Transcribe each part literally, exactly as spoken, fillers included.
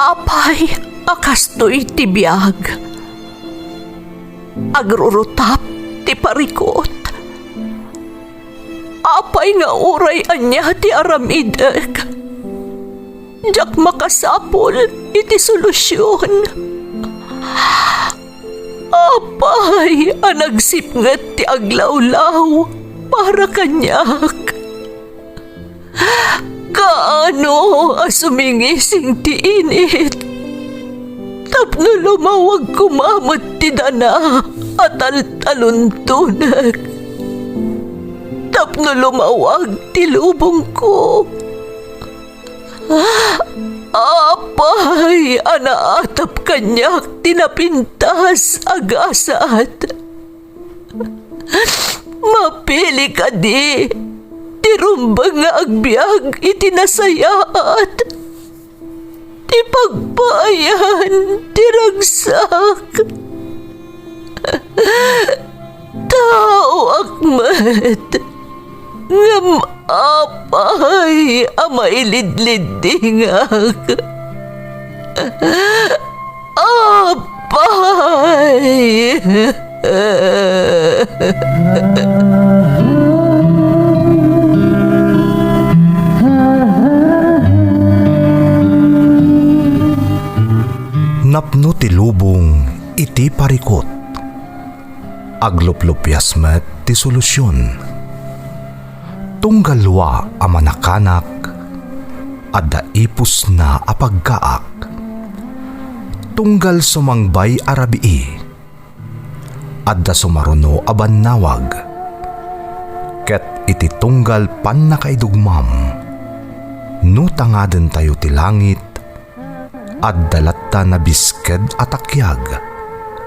Apay a kastoy ti biag? Agrurutap ti parikut. Apay nga uray ania ti aramidek, diak makasapul iti solusion. Apay a nagsipnget ti aglawlaw para kaniak? Kaano a sumingising ti init tapno lumawag koma met ti dana a taltaluntonek, tapno lumawag ti lubongko? Apay a naatap kaniak ti napintas a gasat? Mapili kadi ti rumbeng nga agbiag iti nasayaat, ti pagpaayan ti ragsak? Taoak met, ngem apay a mailidliddingak? Apay! Napno ti lubong iti parikut. Agluplupias met ti solusion. Tunggal lua a manakanak, adda ipusna a pagkaak. Tunggal sumangbay a rabii, adda sumaruno a bannawag. Ket iti tunggal pannakaidugmam, no tangadentayo ti langit, adda latta nabisked a takiag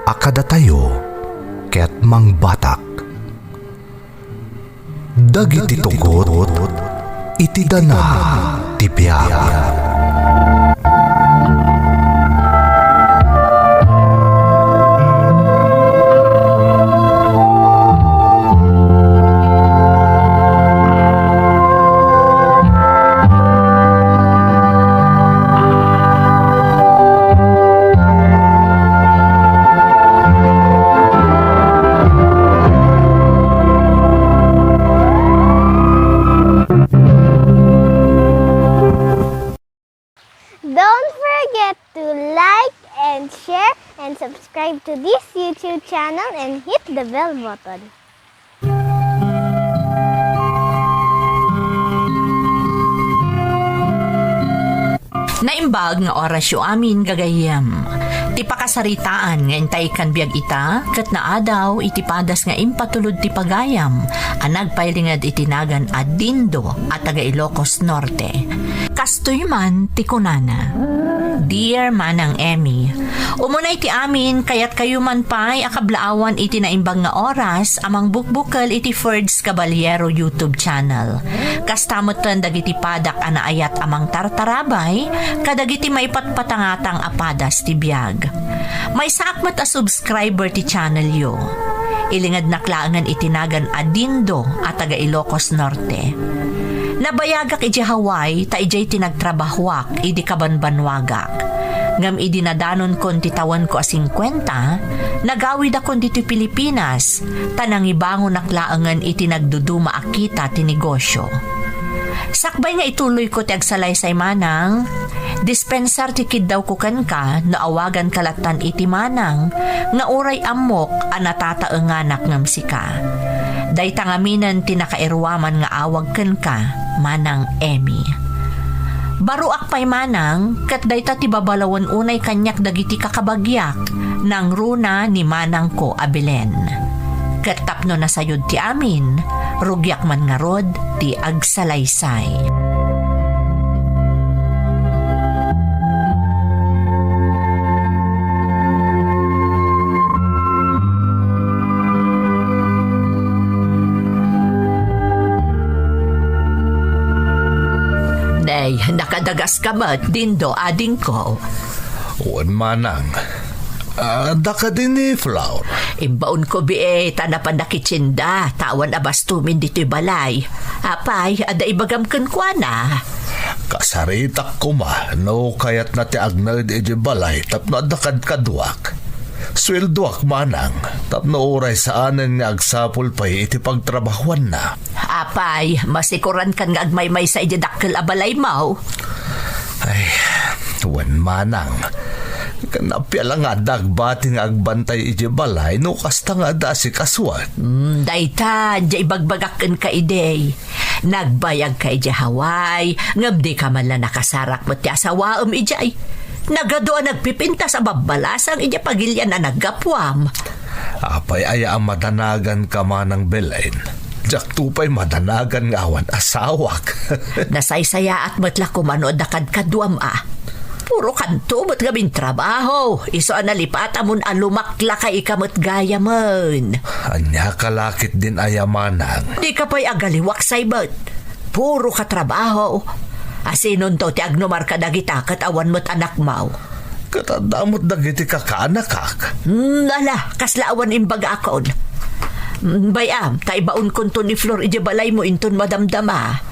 a kadatayo ket mangbatak. Dagiti tugot iti dana ti biag. Don't forget to like and share and subscribe to this YouTube channel and hit the bell button. Naimbag nga orasyo amin, gagayyem. Ti pakasaritaan nga intay kan biag ita ket naadaw iti padas nga impatulod ti pagayam a nagpailinged iti nagan a Dindo a taga Ilocos Norte. Kastoy man ti kunana, Dear Manang Emmy, umunay ti amin, kayatkayo man pay a kablaawan iti naimbag nga oras a mangbukbukel iti Ferds Caballero YouTube channel. Kasta metten dagiti padak a naayat a mangtartarabay kadagiti maipatpatangatang a padas ti biag. Maysaak met a subscriber ti channelyo. Ilingednak laengen iti nagan a Dindo a taga Ilocos Norte. Nabayagak idiay Hawaii ta idiay ti nagtrabahoak idi kabanbanwagak. Ngem idi nadanon kon ti tawenko a singkuenta, nagawidakon ditoy Pilipinas ta nangibangonak laengen iti nagduduma a kita ti negosio. Sakbay nga ituloyko ti agsalaysay, manang, dispensar ti kiddawko kenka no awaganka lattan iti manang nga uray ammok a natataenganak ngem sika. Dayta ngaminen ti nakairuaman nga awag kenka, Manang Emmy. Baroak pay, manang, ket dayta ti babalawen unay kaniak dagiti kakabagyak, nangruna ni manangko a Belen. Ket tapno nasayod ti amin, rugiak man ngarud ti agsalaysay. Nay, nakadagas ka met, Dindo, adingko. Wen, manang. Adda kadi ni Flor? Imbaonko bii, ta napan nakitsinda, ta awan a bastomin ditoy balay. Apay, adda ibagam kenkuana? Kasaritak koma no kayatna ti agnaed idiay balay tapno adda kadkaduak. Sueldoak manang tapno uray saanen nga agsapul pay iti pagtrabahuanna. Apay, masikurankan nga agmaymaysa idiay dakkel a balaymo? Ay, wen manang. Ken appiala nga adda agbati nga agbantay idiay balay no kasta nga adda asikasuak. Hmm, dayta, diay ibagbagak kenka idi. Nagbayagka idiay Hawaii, ngem dika man la nakasarak met ti asawaem idiay. Nagadu a nagpipintas a babbalasang idiay pagilian a naggapuam. Apay aya a madanaganka manang Belen? Diakto pay madanagan nga awan asawak. Nasaysayaat met la koma no adda kadkaduam a. Puro kanto met ngamin trabaho, isu a nalipatamon a lumaklakayka met gayamen. Ania ka la ketdin aya manang? Dika pay agaliwaksay met. Puro ka trabaho. Asinonto ti agnumar kadagita ket awan met anakmo? Ket adda met dagiti kakaanakak. Hmm, ala, kasla awan imbagakon. Hmm, bay-am, ta ibaonkonto ni Flor idiay balaymo inton madamdama.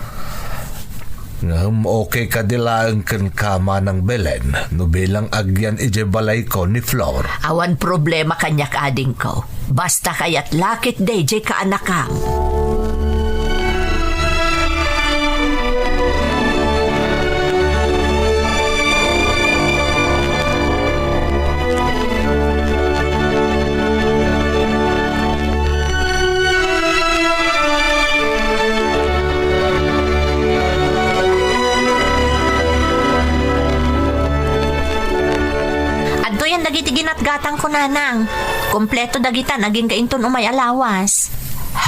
Ngem okay kadi laeng kenka manang Belen no bilang agyan idiay balayko ni Flor? Awan problema kaniak, adingko. Basta kayat la ketdi diay kaanakam. Adtoyen dagiti ginatgatangko, nanang. Kompleto dagita, agingga inton umay a lawas.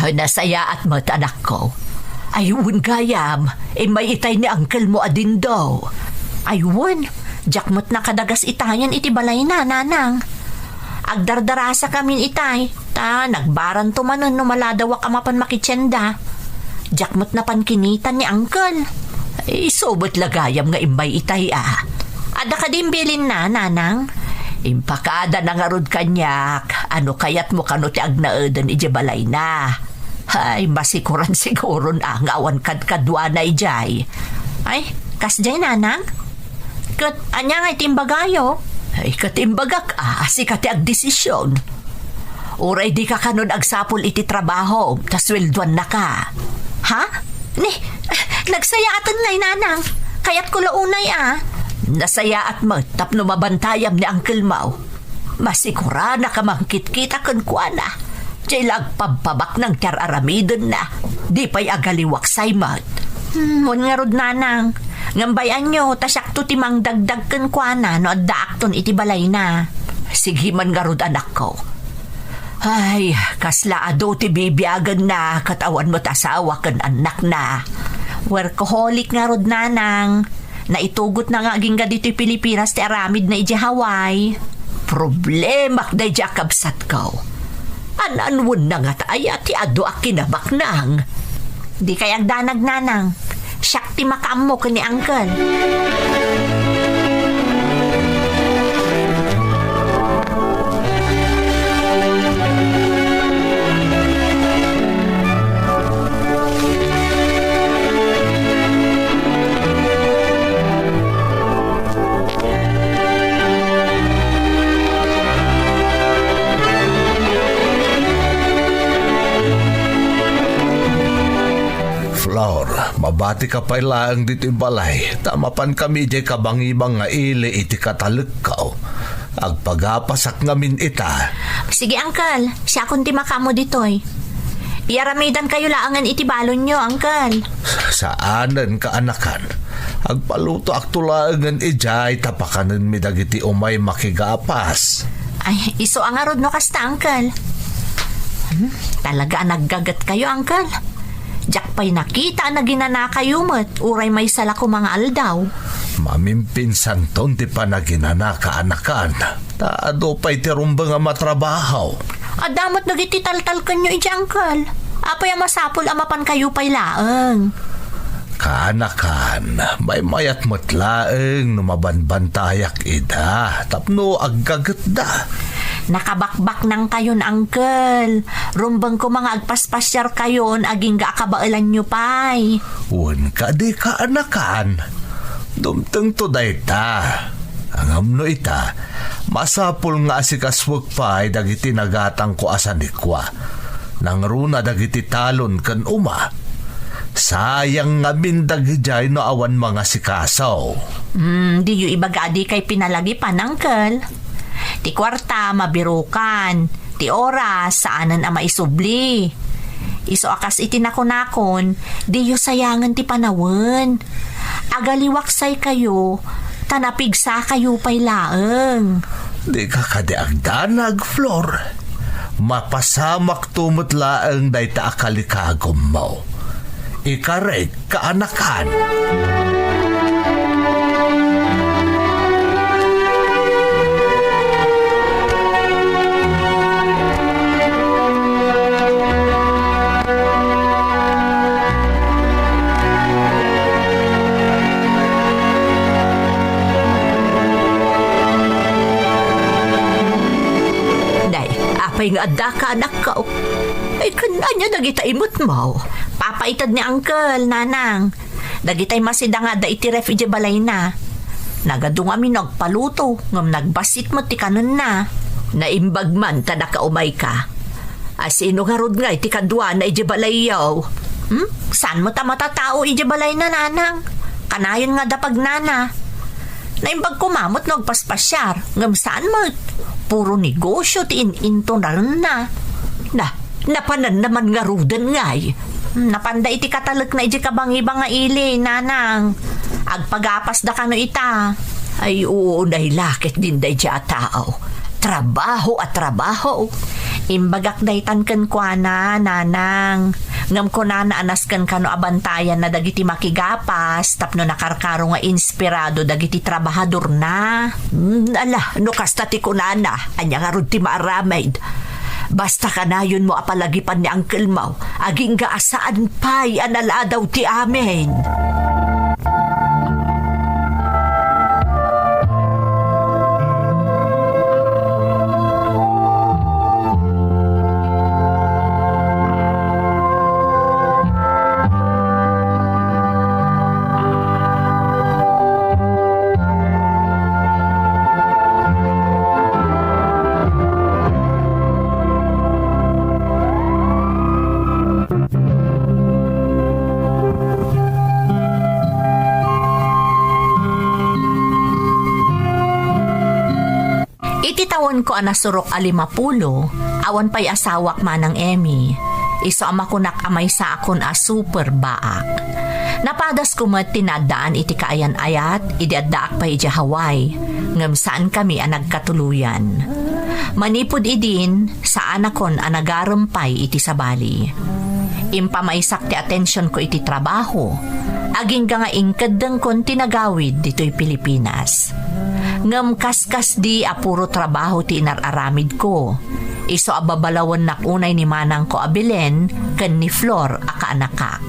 Ay, nasayaat met, anakko. Ay, wen gayam, immay itay ni uncle mo a dindo. Ay, wen, diak met nakadagas itayen iti balayna, nanang. Agdardarasakamin itay, ta nagbaranto manen no maladawak a mapan makitienda. Diak met napan kinitan ni uncle. Ay, isu met la gayam nga immay itay a. Adda kadi imbilinna, nanang? Impakadana ngarud kaniak, a no kayatmo kano ti agnaeden idiay balayna. Ay, masikuran siguron a nga awan kadkaduana idiay. Ay, kasdiay, nanang? Ket ania ngay ti imbagayo? Ay, ket imbagak a, sika ti agdesision. Uray dika kanon agsapul iti trabaho, ta sueldoannaka. Ha? Ni, nagsayaaten ngay, nanang. Kayatko la unay a. Nasayaat met tapno mabantayam ni uncle mo. Masikuran a kamangkitkita kenkuana. Diay la agpabpabaknang ti ar-aramidenna. Di pay agaliwaksay met. Hmm, wen ngarud, nanang. Ngem bay-anyo, ta siakto ti mangdagdag kenkuana no addaakton iti balayna. Sige man ngarud, anakko. Ay, kasla adu ti bibiagenna ket awan met asawa ken annakna. Workaholic ngarud, nanang. Naitugotna nga agingga ditoy Pilipinas ti aramidna idiay Hawaii. Problemak daydiay a kabsatko. An-anonna ngata aya ti adu a kinabaknang? Dikay agdanag, nanang. Siak ti makaammo ken ni uncle. Flor, mabatika pay laeng ditoy balay, ta mapankami idiay kabangibang nga ili iti katalekko. Agpagapasak ngamin ita. Sige, uncle. Siakon ti makaammo ditoy. Iyaramidankayo laengen iti balonyo, uncle. Saanen, kaanakan. Agpalutoakto laengen idiay ta pakanenmi dagiti umay makigapas. Ay, isu a ngarud no kasta, uncle. Hmm, talaga a naggagetkayo, uncle. Diak pay nakita a naginanakayo met, uray maysa la koma nga aldaw. Mamimpinsanton ti panaginana, kaanakan. Ta adu pay ti rumbeng a matrabaho. Adda met dagiti taltalkenyo idiay, uncle. Apay a masapul a mapankayo pay laeng? Kaanakan, maymayat met laeng no mabanbantayak ida tapno aggagetda. Nakabakbaknangkayon, Uncle. Rumbeng koma nga agpaspasiarkayon agingga a kabaelanyo pay. Wen kadi, kaanakan. Dumtengto dayta. Ngem no ita, masapul nga asikasuek pay dagiti nagatangko a sanikua. Nangruna dagiti talon ken uma. Sayang ngamin dagidiay no awan mangasikaso. Hmm, diyo ibaga a dikay pinalagipan, Uncle. Ti kuarta, mabirukan. Ti oras, saanen a maisubli. Isu a kas iti nakunakon, diyo sayangen ti panawen. Agaliwaksaykayo, ta napigsakayo pay laeng. Dika kadi agdanag, Flor. Mapasamakto met laeng dayta a kalikagummo. Ikarek, kaanakan. Day, apay nga addaka, anakko? Ay, ken ania dagita imutmo? Papaited ni Uncle, Nanang. Dagitay masida nga adda iti ref idiay balayna. Nagadu ngamin no agpaluto, ngem nagbassit met ti kanenna. Naimbag man ta nakaumayka. A, sino ngarud nga iti kaduana idiay balayyo? Hmm? Saan met a matatao idiay balayna, Nanang? Kanayon nga adda pagnana. Naimbag koma met no agpaspasiar, ngem saan met. Puro negosyo ti in-intunarenna. Na, napananna man ngaruden ngay. Napanda iti katalekna idiay kabangiba nga ili, Nanang. Agpagapasda kano ita. Ay, unay la ket din daydiay a tao. Trabaho a trabaho. Imbagak daytan kenkuana, Nanang. Ngem kunana a nasken kano a bantayanna dagiti makigapas tapno nakarkaro nga inspirado dagiti trabahadorna. Hmm, ala, no kasta ti kunana, ania ngarud ti maaramid? Basta kanayonmo a palagipan ni Uncle Mau, agingga a saan pay a naladaw ti amin. Iti tawenko a nasurok a limapulo, awan pay asawak, Manang Emmy. Isu a makunak a maysaakon a super baak. Napadasko met ti naaddaan iti kaayan-ayat idi addaak pay idiay Hawaii, ngem saankami a nagkatuloyan. Manipud idin, saanakon a nagarem pay iti sabali. Impamaysak ti atensionko iti trabaho, agingga nga inkeddengkon ti nagawid ditoy Pilipinas. Ngem kaskasdi a puro trabaho ti inar-aramidko, isu a babalawennak unay ni manangko a Belen ken ni Flor a kaanakak.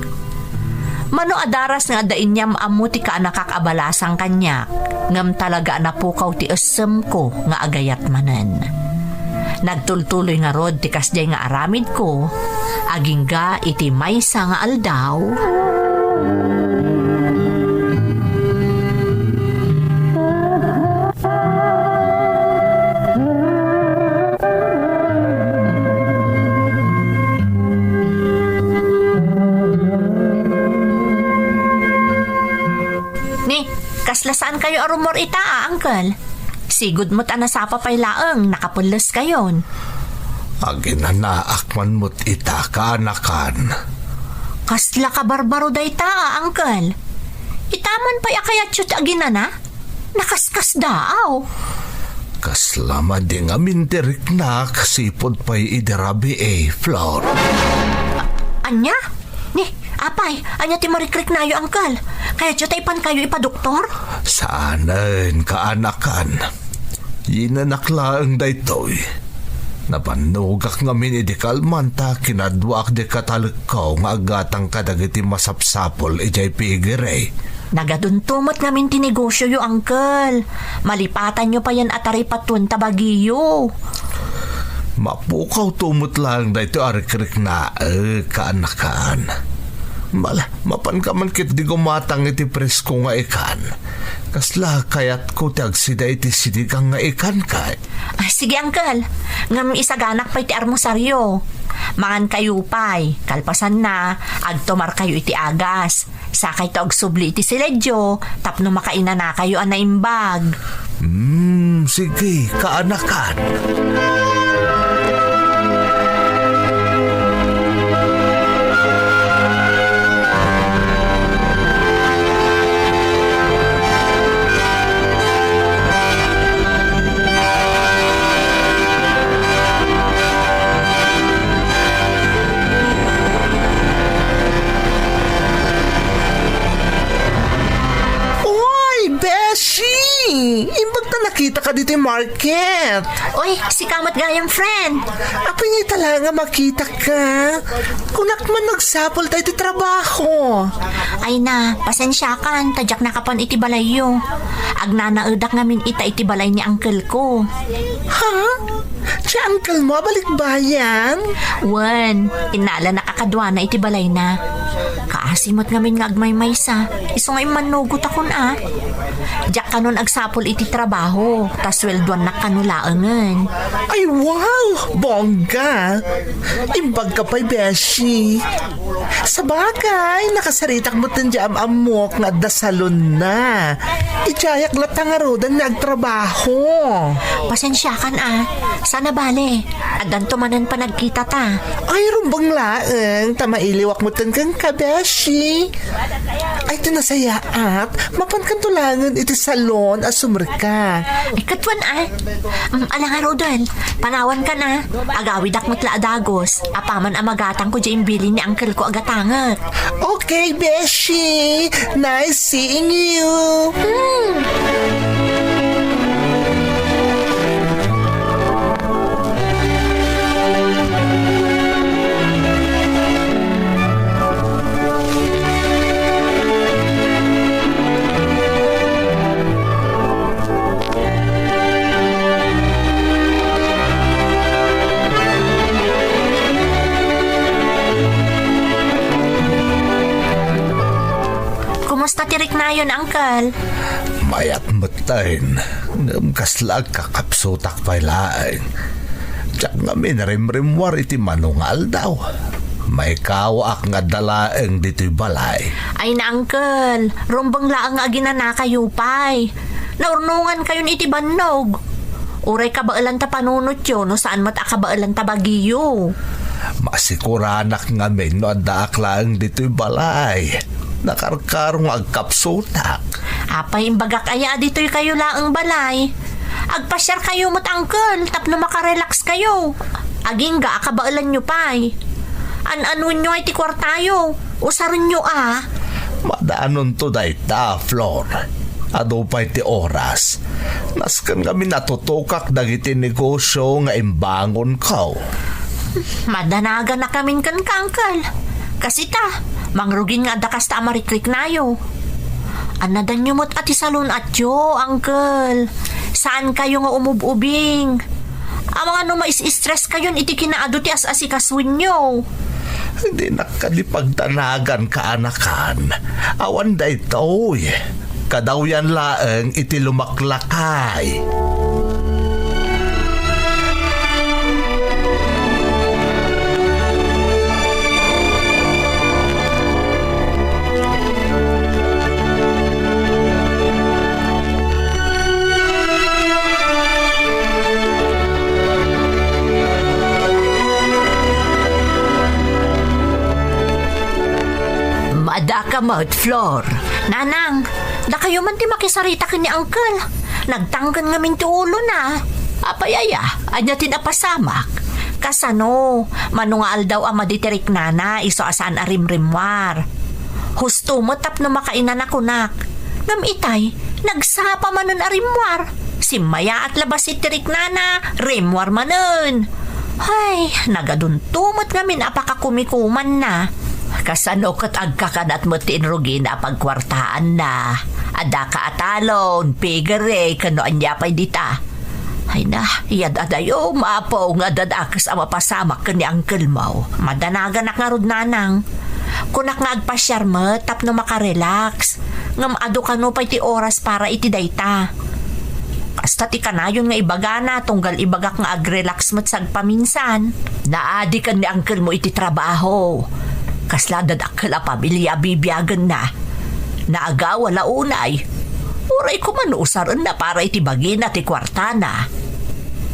Mano a daras nga adda inyam-ammo ti kaanakak a balasang kaniak, ngem talaga a napukaw ti essemko nga agayat manen. Nagtultuloy ngarud ti kasdiay nga aramidko, agingga iti maysa nga aldaw. Ni, kasla saankayo a rummuar ita, a, Uncle? Sigud met a nasapa pay laeng, nakapelleskayon. Aginanaak man met ita, kaanakan. Kasla kabarbaro dayta, a, Uncle? Ita man pay a kayatyo ti aginana? Nakaskasdaaw. Kasla madi ngamin ti riknak, sipud pay idi rabii, Flor. A-, ania? Ni, apay, ania ti marikriknayo, Uncle? Kayatyo ta ipankayo ipadoktor? Saanen, kaanakan. Yinanak laeng daytoy. Nabannogak ngamin idi kalman ta kinaduaak di katalekko nga aggatang kadagiti masapsapul idiay pigiri. Nagadunto met ngamin ti negosioyo, Uncle. Malipatanyo payen a taripatuen ta bagiyo. Mapukawto met laeng daytoy a rikriknaek, kaanakan. Bala, mapanka man ketdi gumatang iti presko nga ikan. Kasla kayatko ti agsida iti sinigang nga ikan kay. Ah, sige, Uncle. Ngem isaganak pay ti armosario. Mangankayo pay. Kalpasanna, agtumarkayo iti agas. Sakayto agsubli iti siledyo tapno makainanakayo a naimbag. Hmm, sige, kaanakan. Uy, Beshi! Imbag ta nakitaka ditoy market. Uy, sika met gayam, friend. Apay nga ita laeng a makitaka? Kunak man, nagsapulta iti trabaho. Ay na, pasensiakan, ta diak nakapan iti balayyo. Agnanaedak ngamin ita iti balay ni uncle ko. Ha? Ti uncle mo a balikbayan? Wen, innalanak a kaduana iti balayna. Kaasi met ngamin nga agmaymaysa, isu nga immannugotakon a. Diak kanon agsapul iti trabaho, ta sueldoannak kano laengen. Ay, wow! Bongga! Imbagka pay, Beshi. Sabagay, nakasaritak met ti am-ammok nga adda salonna. Idiayak latta ngaruden nga agtrabaho. Pasensiakan a. Saan a bale, addanto manen panagkitata. Ay, rumbeng laeng, ta mailiwak met kenka, Beshi. Ay, ti nasayaat, mapankanto laengen iti salon a sumrekka. Ay, ket wen a. Mm, ala ngaruden, panawankan a. Agawidak met la a dagus. Apaman a magatangko diay imbilin ni uncle ko a gatangek. Okay, Beshi. Nice seeing you. Hmm. Kumusta ti riknayon, Uncle? Mayat metten, ngem kasla agkakapsutak pay laeng. Diak ngamin rimrimmuar iti mano nga aldaw. Maikawaak nga adda laeng ditoy balay. Ay na, Uncle, rumbeng laeng nga aginanakayo pay. Naurnongankayon iti bannog. Uray kabaelan ta panunotyo no saan met a kabaelan ta bagiyo. Masikuranak ngamin no addaak laeng ditoy balay. Nakarkaro nga agkapsutak. Apay, imbagak aya a ditoykayo laeng balay? Agpasiarkayo met, Uncle, tapno makarelaxkayo. Agingga a kabaelanyo pay. An-anonyo ngay ti kuartayo. Usarenyo a. Madaanonto dayta, Flor. Adu pay ti oras. Nasken ngamin a tutokak dagiti negosio nga imbangonko. Madanaganak ngamin kenka, Uncle. Kas ita, mangrugin nga adda kasta a marikriknayo. Annadanyo met a ti salonatyo, Uncle. Saankayo nga umub-ubing. Amangan no mais-stress kayon iti kinaadu ti as-asikasoenyo. Dinak kadi pagdanagan, kaanakan. Awan daytoy. Kadawyan laeng iti lumaklakay. Madaka met, Flor. Nanang, dakayo man ti makisarita ken ni Uncle. Nagtangken ngamin ti ulona. Apay aya, ania ti napasamak? Kasano, mano nga aldaw a madi ti riknana, isu a saan a rimrimmuar. Husto met tapno makainana kunak. Ngem itay, nagsapa manen a rimmuar. Simmayaat la bassit ti riknana, rimmuar manen. Ay, nagadunto met ngamin a pakakumikumanna. Kasano ket agkakanat met ti inrugina a pagkuartaanna? Adda ka a talon, piggery, ken no ania pay dita. Ay na, yad-adayo, mapo nga adda dakes a mapasamak ken ni uncle mo. Madanaganak ngarud, nanang. Kunak nga agpasiar met tapno makarelax. Ngem adu kano pay ti oras para iti dayta. Kasta ti kanayon nga ibagana, tunggal ibagak nga agrelax met sagpaminsan. Naadi ken ni uncle mo iti trabaho. Kasla adda dakkel a pamilia a bibiagenna. Naagawa la unay. Uray koma no usarenna para iti bagina ti kuartana.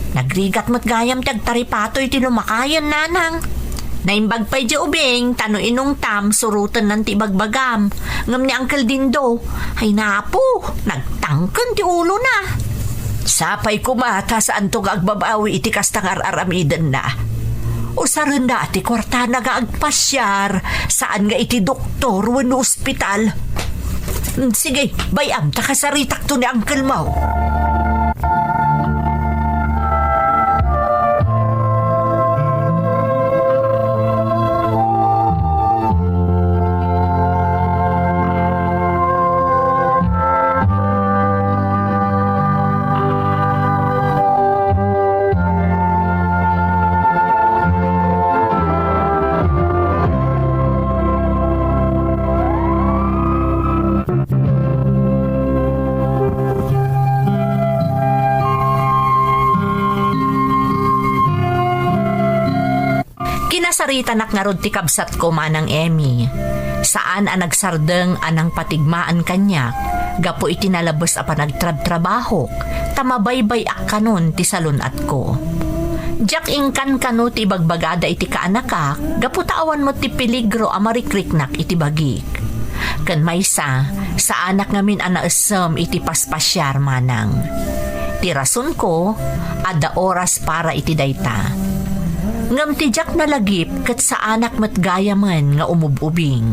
Nagrigat met gayam ti agtaripatoy ti lumakayen, nanang. Naimbag pay di ubing, ta no inungtam, surotennan ti ibagbagam. Ngem ni Uncle Dindo, ay napo, nagtangken ti ulona. Sapay koma ta saanto nga agbabawi iti kasta nga ar-aramidenna. Usarenna ti kuartana nga agpasiar, saan nga iti doktor wenno ospital. Sige, bay-am ta kasaritakto ni Uncle mo. Kinasaritanak ngarud ti kabsatko, Manang Emmy. Saan a nagsardeng a nangpatigmaan kaniak gapu iti nalabes a panagtrabtrabahok, ta mabaybay-ak kanon ti salun-atko. Diak inkankano ti ibagbagada iti kaanakak gapu ta awan met ti peligro a marikriknak iti bagik. Ken maysa, saanak ngamin a naessem iti paspasiar, Manang. Ti rasonko, adda oras para iti dayta. Ngem ti diak nalagip ket saanak met gayamen nga umub-ubing.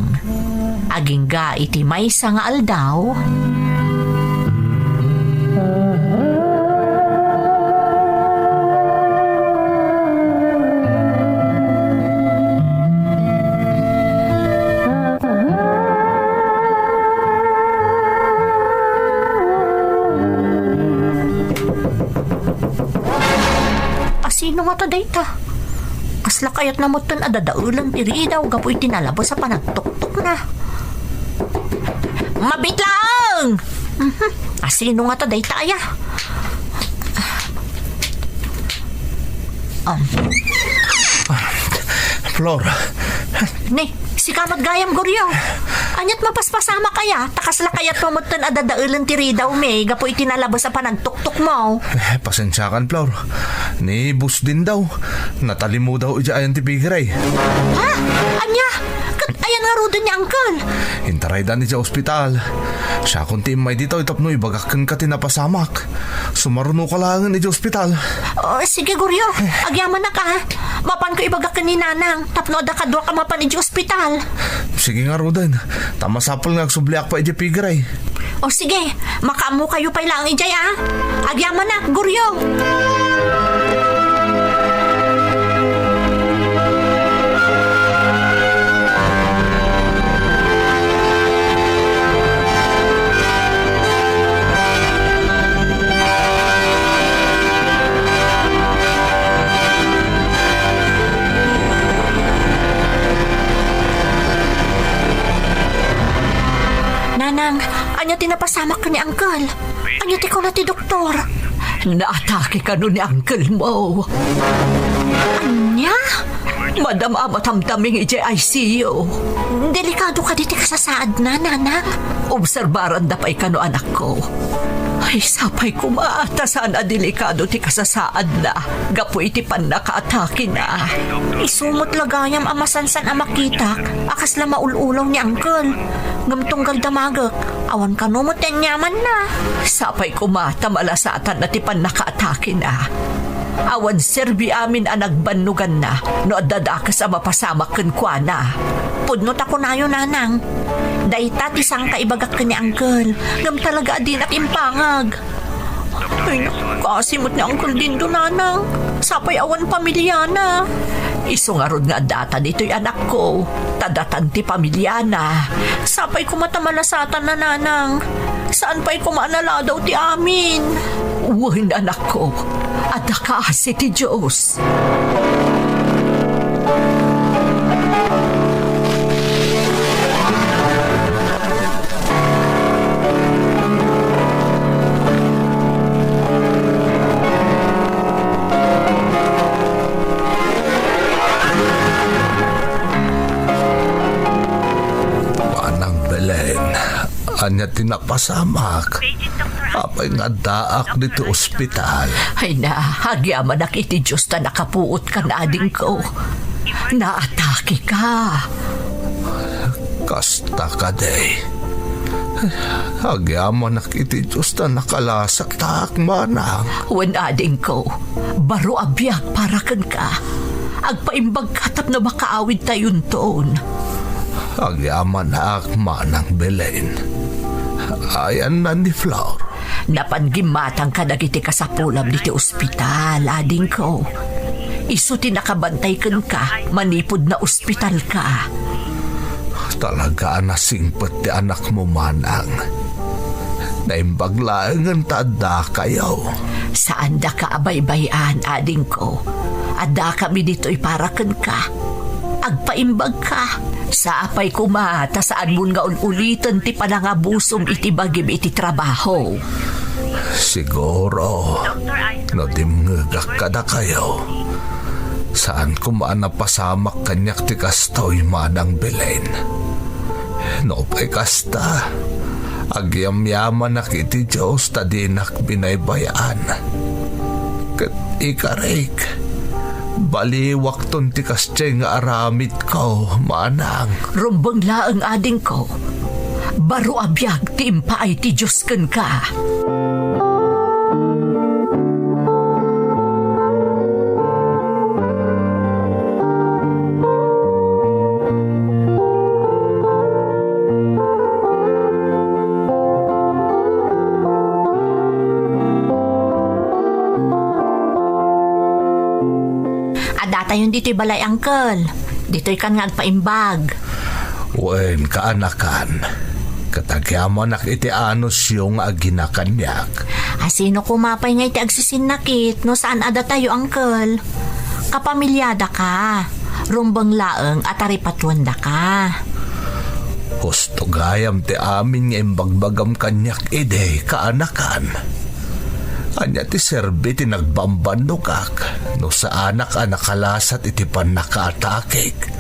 Agingga iti maysa nga aldaw, Asino ngata dayta? Kasla kayatna metten a dadaelen ti ridaw gapu iti nalabes a panagtuktukna. Mabit laeng! Mhm. Asino ngata dayta aya? Um. Flor. Ni, sika met gayam, Goryo. Aniat mapaspasamak aya? Ta kasla kayatmo metten a dadaelen ti ridawmi gapu iti nalabes a panagtuktukmo. Eh, pasensiakan, Flor. Ni Boss Din daw, natalimudaw idiay ayan ti pigaray. Ha? Ania? Ket ayan ngaruden ni Uncle? Intaraydan idiay ospital. Siakon ti immay ditoy tapno ibagak kenka ti napasamak. Sumarunoka laengen idiay ospital. Oh, sige, Goryo. Agyamanak, a. Mapanko ibagak ken ni Nanang tapno adda kaduak a mapan idiay ospital. Sige ngaruden. Ta masapul nga agsubliak pay idiay pigaray. O sige, makaammokayo pay laeng idiay, a. Agyamanak, Goryo. Nanang, ania ti napasamak ken ni Uncle? Ania ti kuna ti doktor? Naatake kano ni uncle mo. Ania? Madam-, a matamtaming idiay I C U. Delikado kadi ti kasasaadna, Nanang? Obserbaranda pay kano, anakko. Ay, sapay koma ta saan a delikado ti kasasaadna gapu iti pannakaatakena. Isu met la gayam a masansan a makitak a kasla maul-ulaw ni Uncle. Ngem tunggal damagek, awan kano met ti aniamanna. Sapay koma ta malasatanna ti pannakaatakena. Awan serbi amin a nagbannoganna no adda dakes a mapasamak kenkuana. Pudno ta kunayo, Nanang. Dayta ti sangka ibagak ken ni Uncle, ngem talaga a dinak impangag. Ay, kaasi met ni Uncle Dindo, Nanang. Sapay awan pamiliana. Isu ngarud nga addata ditoy anakko, ta datan ti pamiliana. Sapay koma ta malasatanna, Nanang. Saan pay koma a naladaw ti amin. Wen, anakko, adda kaasi ti Dios. Manang Belen, ania ti napasamak? Apay nga addaak ditoy ospital? Ay na, agyamanak iti Dios ta nakapuotkan, adingko. Naatake ka. Kasta kadi. Agyamanak iti Dios ta nakalasaktaak, manang. Wen, adingko, baro a biag para kenka. Agpaimbagka tapno makaawidtayonton. Agyamanak, manang Belen. Ayanna ni Flor? Napan gimmatangka dagiti kasapulam ditoy ospital, adingko. Isu ti nakabantay kenka manipud naospitalka. Talaga a nasingpet ti anakmo, manang. Naimbag laengen ta addakayo. Saandaka a baybay-an, adingko. Addakami ditoy para kenka. Agpaimbagka. Sapay koma ta saanmon nga ul-uliten ti panangabusom iti bagim iti trabaho. Siguro, no dimngegak kadakayo, saan koma a napasamak kaniak ti kastoy, manang Belen. Nupay kasta, agyamyamanak iti Dios ta dinak binaybay-an. Ket ikarik, baliwakton ti kasdiay nga aramidko, manang. Rumbeng laeng, adingko. Baro a biag ti impaay ti Dios kenka. Addatayon ditoy balay, Uncle. Ditoykan nga agpaimbag. Wen, kaanakan. Ket agyamanak iti anusyo nga agina kaniak. A, sino koma pay ngay ti agsisinnakit no saan a datayo, Uncle? Kapamiliadaka. Rumbeng laeng a taripatuendaka. Husto gayam ti amin nga imbagbagam kaniak idi, kaanakan. Ania ti serbi ti nagbambannogak no saanak a nakalasat iti pannakaatakek?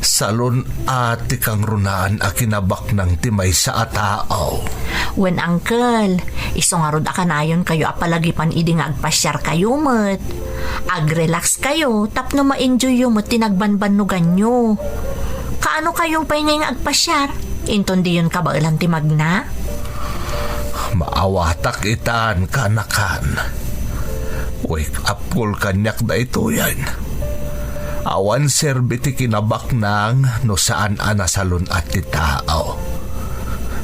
Salun-at ti kangrunaan a kinabaknang ti maysa a tao. Wen, Uncle, isu ngarud a kanayonkayo a palagipan idi nga agpasiarkayo met. Agrelax kayo tapno ma-enjoyyo met ti nagbanbannoganyo. Kaano kayo pay ngay nga agpasiar? Inton diyon kabaelan ti magna? Maawatak itan, kaanakan. Wake up call kaniak daytoyen. Awan serbi ti kinabaknang no saan a nasalun-at ti tao.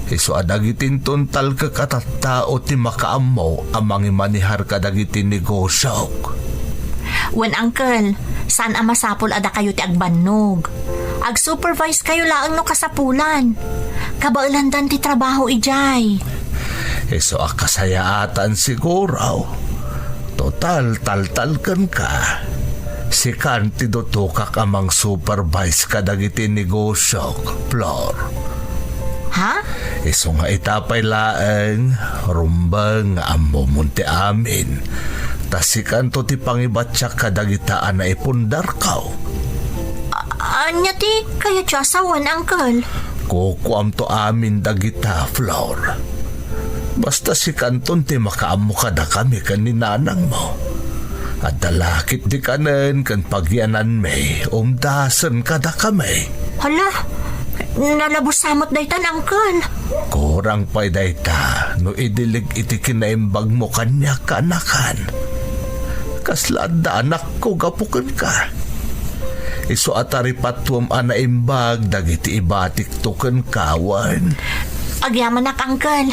Isu a dagiti inton talkek a tattao ti makaammo a mangimanehar kadagiti negosiok. Wen, Uncle, saan a masapul a dakayo ti agbannog. Ag-supervise kayo laeng no kasapulan. Kabaelandan ti trabaho idiay. Isu a kasayaatan siguro. Total, taltalkenka. Sikan ti dutokak a mang-supervise kadagiti negosiok, Flor. Ha? Isu nga ita pay laeng, rumbeng nga ammomon ti amin. Ta sikanto ti pangibatiak kadagita a naipundarko. A-, ania ti kayatyo a sawen, Uncle? Kukuamto amin dagita, Flor. Basta sikanton ti makaammo kadakami ken ni nanangmo. Adda la ketdi kanen ken pagiananmi, umdasen kadakami. Hala, nalabus sa met daytan, Uncle. Kurang pay dayta no idilig iti kinaimbagmo kaniak, kaanakan. Kasla adda anakko gapu kenka. Isu a taripatuem a naimbag dagiti ibatikto kenka, wen. Agyamanak, Uncle.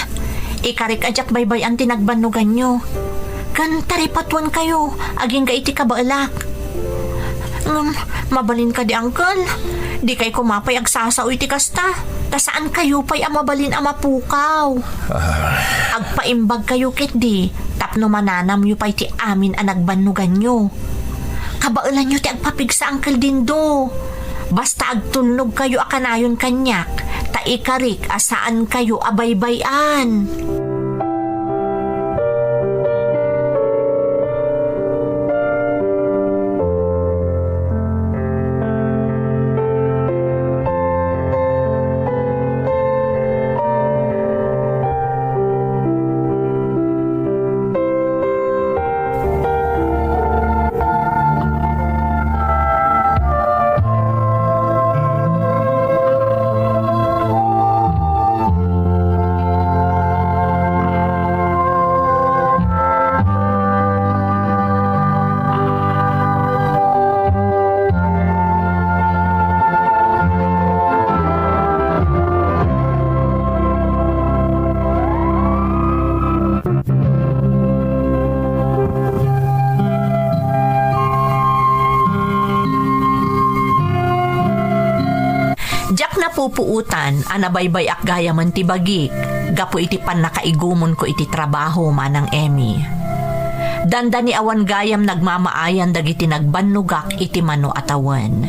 Ikarik a diak baybay-an ti nagbannoganyo. Ken taripatuenkayo agingga iti kabaelak. Ngem, mabalin kadi, Uncle? Dikay koma pay agsasao iti kasta, ta saankayo pay a mabalin a mapukaw. Ah. Agpaimbagkayo ketdi tapno mananamyo pay ti amin a nagbannoganyo. Kabaelanyo ti agpapigsa, Uncle Dindo. Basta agtulnogkayo a kanayon kaniak, ta ikarik a saankayo a baybay-an. Diak napupuotan a nabaybay-ak gayamen ti bagik gapu iti pannakaigumonko iti trabaho, Manang Emmy. Dandani awan gayam nagmamaayan dagiti nagbannogak iti mano a tawen.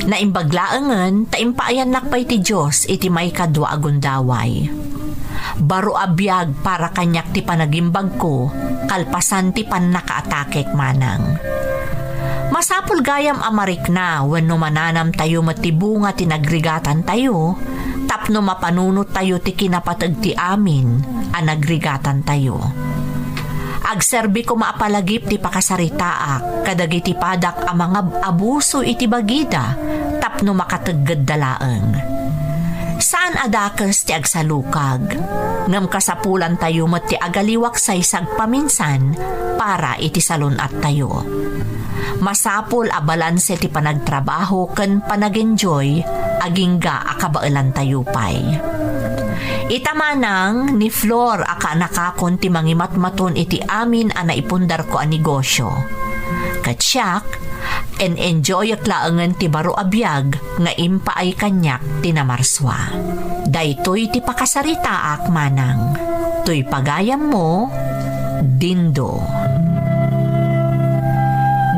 Naimbag laengen ta impaayannak pay ti Dios iti maikadua a gundaway. Baro a biag para kaniak ti panagimbagko kalpasan ti pannakaatakek, Manang. Masapul gayam a marikna wenno mananamtayo met ti bunga ti nagrigatantayo tapno mapanunottayo ti kinapateg ti amin a nagrigatantayo. Agserbi koma a palagip ti pakasaritaak kadagiti padak a mangab-abuso iti bagida tapno makateggedda laeng. Saan a dakes ti agsalukag, ngem kasapulantayo met ti agaliwaksay sagpaminsan para iti salun-attayo. Masapul a balanse ti panagtrabaho ken panag-enjoy agingga a kabaelantayo pay. Ita, Manang, ni Flor a kaanakakon ti mangimatmaton iti amin a naipundarko a negosio. Ket siak, en-enjoyak laengen ti baro a biag nga impaay kaniak ti namarsua. Daytoy ti pakasaritaak, Manang. Toy pagayammo, Dindo.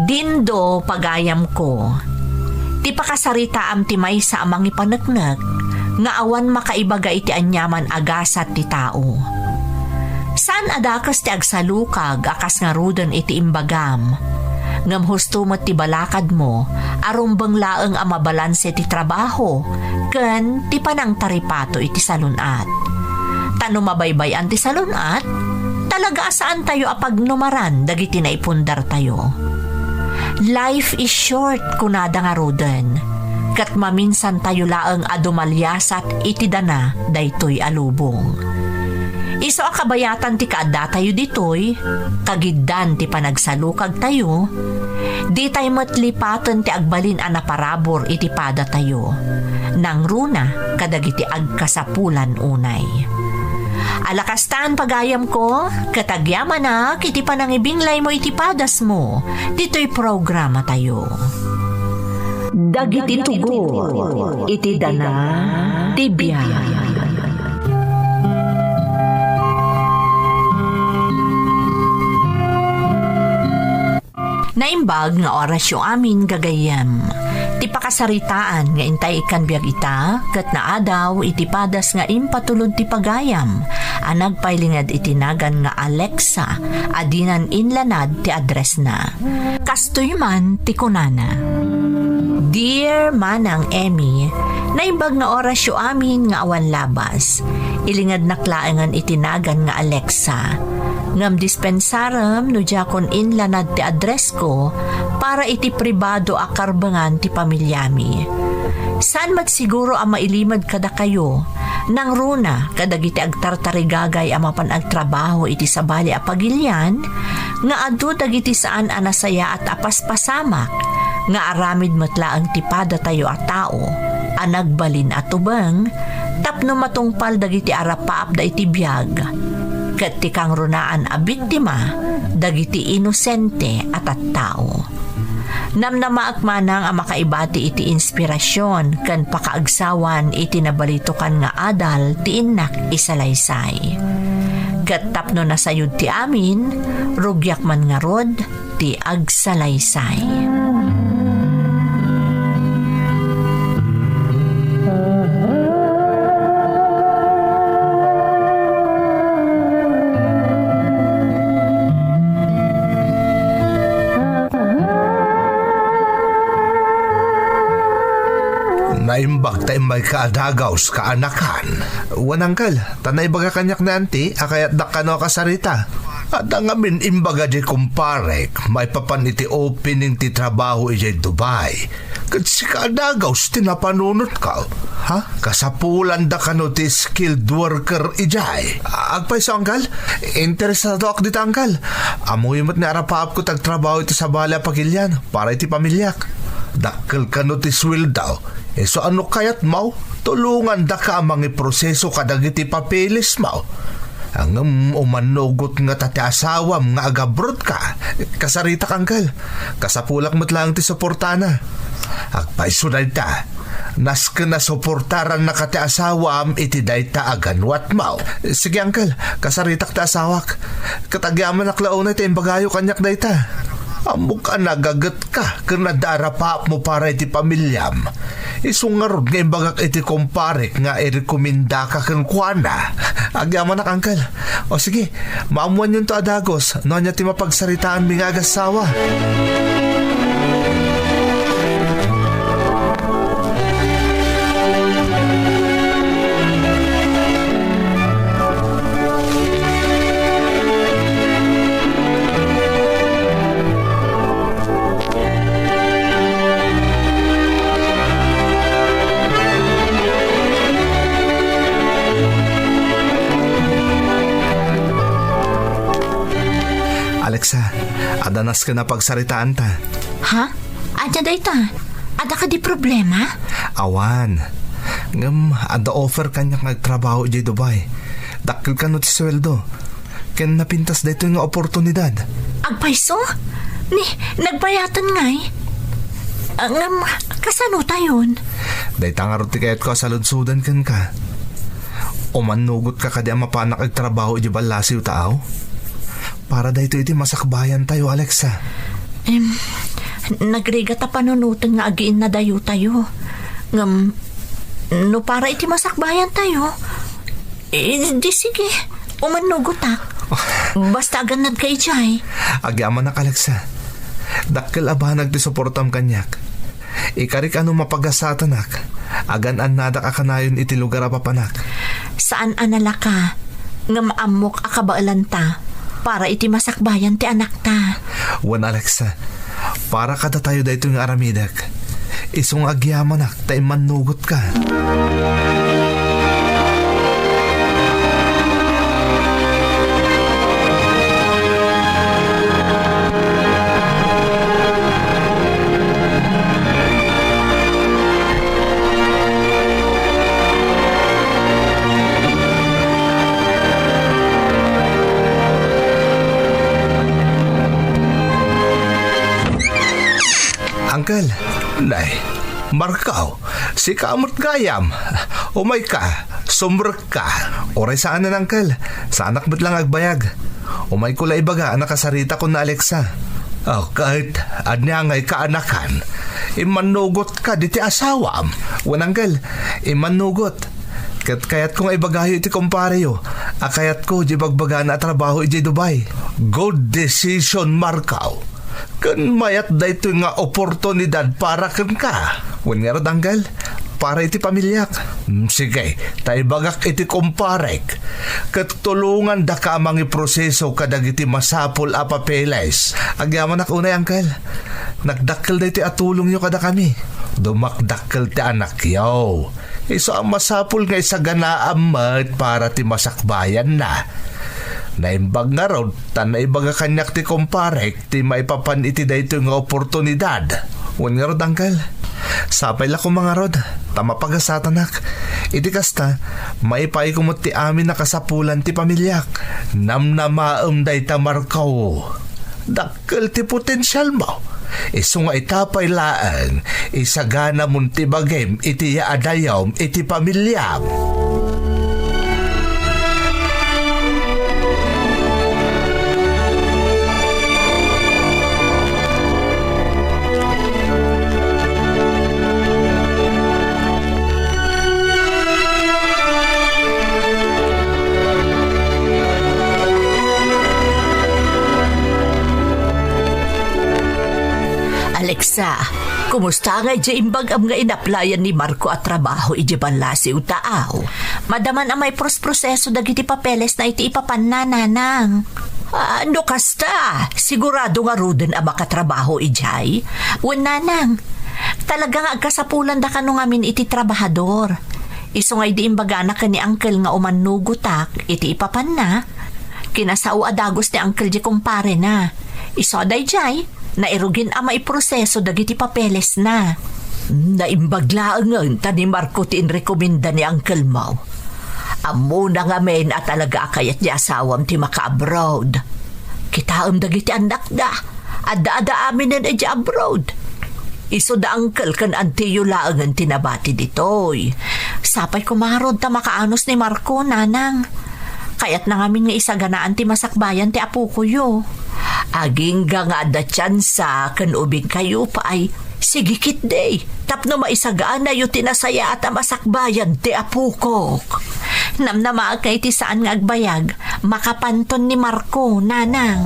Dindo, pagayamko, ti pakasaritaam ti maysa a mangipaneknek nga awan makaibaga iti aniaman a gasat ti tao. Saan a dakes ti agsalukag a kas ngaruden iti imbagam, ngem husto met ti balakadmo a rumbeng laeng a mabalanse ti trabaho ken ti panangtaripato iti salun-at. Ta no mabaybay-an ti salun-at, talaga a saantayo a pagnumaran dagiti naipundartayo. Life is short, kunada ngaruden, ket maminsantayo laeng a dumaliasat iti dana daytoy a lubong. Isu a kabayatan ti kaaddatayo ditoy, kagiddan ti panagsalukagtayo, ditay met lipaten ti agbalin a naparabur iti padatayo, nangruna kadagiti agkasapulan unay. Ala kastan, pagayamko, ket agyamanak iti panangibinglaymo iti padasmo ditoy programatayo. Dagiti tugot iti dana ti biag. Naimbag nga orasyo amin, gagayyem. Ti pakasaritaan nga intay ikkan biag ita, ket naadaw iti padas nga impatulod ti pagayam a nagpailinged iti nagan nga Alexa a dinan inlanad ti addressna. Kastoy man ti kunana, "Dear Manang Emmy, naimbag nga orasyo amin nga awan labas. Ilingednak laengen iti nagan nga Alexa. Ngem dispensarem no diakon inlanad ti addressko para iti pribado a karbengan ti pamiliami. Saan met siguro a mailimed kadakayo, nangruna kadagiti agtartarigagay a mapan agtrabaho iti sabali a pagilian, nga adu dagiti saan a nasayaat a paspasamak, nga aramid met laeng ti padatayo a tao a nagbalin a tubeng, tapno matungpal dagiti arapaapda iti biag, ket ti kangrunaan a biktima dagiti inosente a tattao. Namnamaek manang a makaibati iti inspirasyon ken pakaagsawan iti nabalitokan nga adal ti innak isalaysay. Ket tapno nasayod ti amin, rugiak man ngarud ti agsalaysay. Naimbag ta immayka a dagaws, kaanakan. Wen, uncle, ta naibaga kaniak ni auntie a kayatdak kano a kasarita. Adda ngamin imbaga di kumparek maipapan iti opening ti trabaho idiay Dubai. Ket sika a dagaws ti napanunotko. Ha? Kasapulanda kano ti skilled worker idiay? Agpayso, uncle? Interesadoak dita, uncle. Ammoyo met ni arapaapko ti agtrabaho iti sabali a pagilian para iti pamiliak. Dakkel kano ti sueldo. Isu a no kayatmo, tulongandaka a mangiproseso kadagiti papeles mo. Ngem umannugot ngata ti asawam nga agabroad ka. Kasaritak, uncle. Kasapulak met laeng ti suportana. Agpayso dayta. Nasken a suportarannaka ti asawam iti dayta a ganuatmo. Sige, uncle, kasaritak ti asawak. Ket agyamanak la unay ta imbagayo kaniak dayta. Ammok a nagagetka ken adda arapaapmo para iti pamiliam. Isu ngarud nga imbagak iti kumparek nga irekomendaka kenkuana. Agyamanak, uncle. O sige, maammoanyonto a dagos no ania ti mapagsaritaanmi nga agassawa. Alexa, adda nasken a pagsaritaanta. Ha? Ania dayta? Adda kadi problema? Awan. Ngem adda offer kaniak nga agtrabaho idiay Dubai. Dakkel kano ti sueldo. Ken napintas daytoy nga oportunidad. Agpayso? Ni, nagbayaten ngay? Ah, ngem, kasano tayon? Dayta ngarud ti kayatko a saludsodan kenka. Umannugotka kadi a mapanak agtrabaho idiay ballasiw ta aw? Para daytoy iti masakbayantayo, Alexa. Em, nagrigat a panunoten nga agiinnadayotayo. Ngem, no para iti masakbayantayo, eh, di sige, umannugotak. Basta agannadka idiay. Agyamanak, Alexa. Dakkel a banag ti suportam kaniak. Ikarik a no mapagasatanak, agan-annadak a kanayon iti lugar a papanak. Saan a nalaka, ngem ammok a kabaelanta para iti masakbayan ti anakta. Wen, Alexa, para kadatayo daytoy nga aramidek. Isu nga agyamanak ta immannugotka. Uncle, nay, Marco, sika met gayam. Umayka, sumrekka. Uray saanen, uncle. Saanak met la nga agbayag. Umayko la ibaga a nakasaritakon ni Alexa. Oh, ket, ania ngay kaanakan? Immannugotka diti asawam? Wen, uncle, immannugot. Ket kayatko nga ibagayo iti kumpareyo a kayatko di bagbagana a trabaho idiay Dubai. Good decision, Marco. Ken mayat daytoy nga oportunidad para kenka. Wen ngarud, uncle, para iti pamiliak. Mm, sige, ta ibagak iti kumparek. Ket tulongandaka a mangiproseso kadagiti masapul a papeles. Agyamanak unay, uncle. Nagdakkel daytoy a tulongyo kadakami. Dumakdakkel ti anakyo. Isu a masapul nga isaganaam met para ti masakbayanna. Naimbag ngarud ta naibaga kaniak ti kumparek ti maipapan iti daytoy nga oportunidad. Wen ngarud, uncle, sapay la koma ngarud ta mapagasatanak. Iti kasta, maipayko met ti amin a kasapulan ti pamiliak. Namnamaem dayta, Marco. Dakkel ti potensialmo. Isu nga ita pay laeng, isaganamon ti bagim iti yaadayom iti pamiliam. Alexa, kumusta nga idiay imbag-am nga inaplayan ni Marco a trabaho idiay Balasiw, Taaw? Madaman a maipros-proseso dagiti papelesna iti ipapanna, nanang. Ah, no kasta, sigurado ngaruden a makatrabaho idiay? Wen, nanang, talaga nga agkasapulandaka no ngamin iti trabahador. Isu nga idi imbagana ken ni Uncle nga umannugotak iti ipapanna, kinasao a dagus ni Uncle diay kumparena. Isu a daydiay, nairugin a maiproseso dagiti papelesna. Naimbag laengen ta ni Marco ti inrekomenda ni Uncle mo. Ammona ngamin a talaga a kayat ti asawam ti maka-abroad. Kitaem dagiti annakda. Adda-adda aminen idiay abroad. Isu da uncle ken antiyo laengen ti nabati ditoy. Sapay koma ngarud ta makaanus ni Marco, nanang. Kayatna ngamin nga isaganaan ti masakbayan ti apokoyo. Agingga nga adda tiansa ken ubingkayo pay, sige ketdi, tapno maisaganayo ti nasayaat a masakbayan ti apokok. Namnamaek nga iti saan nga agbayag, makapanton ni Marco, nanang.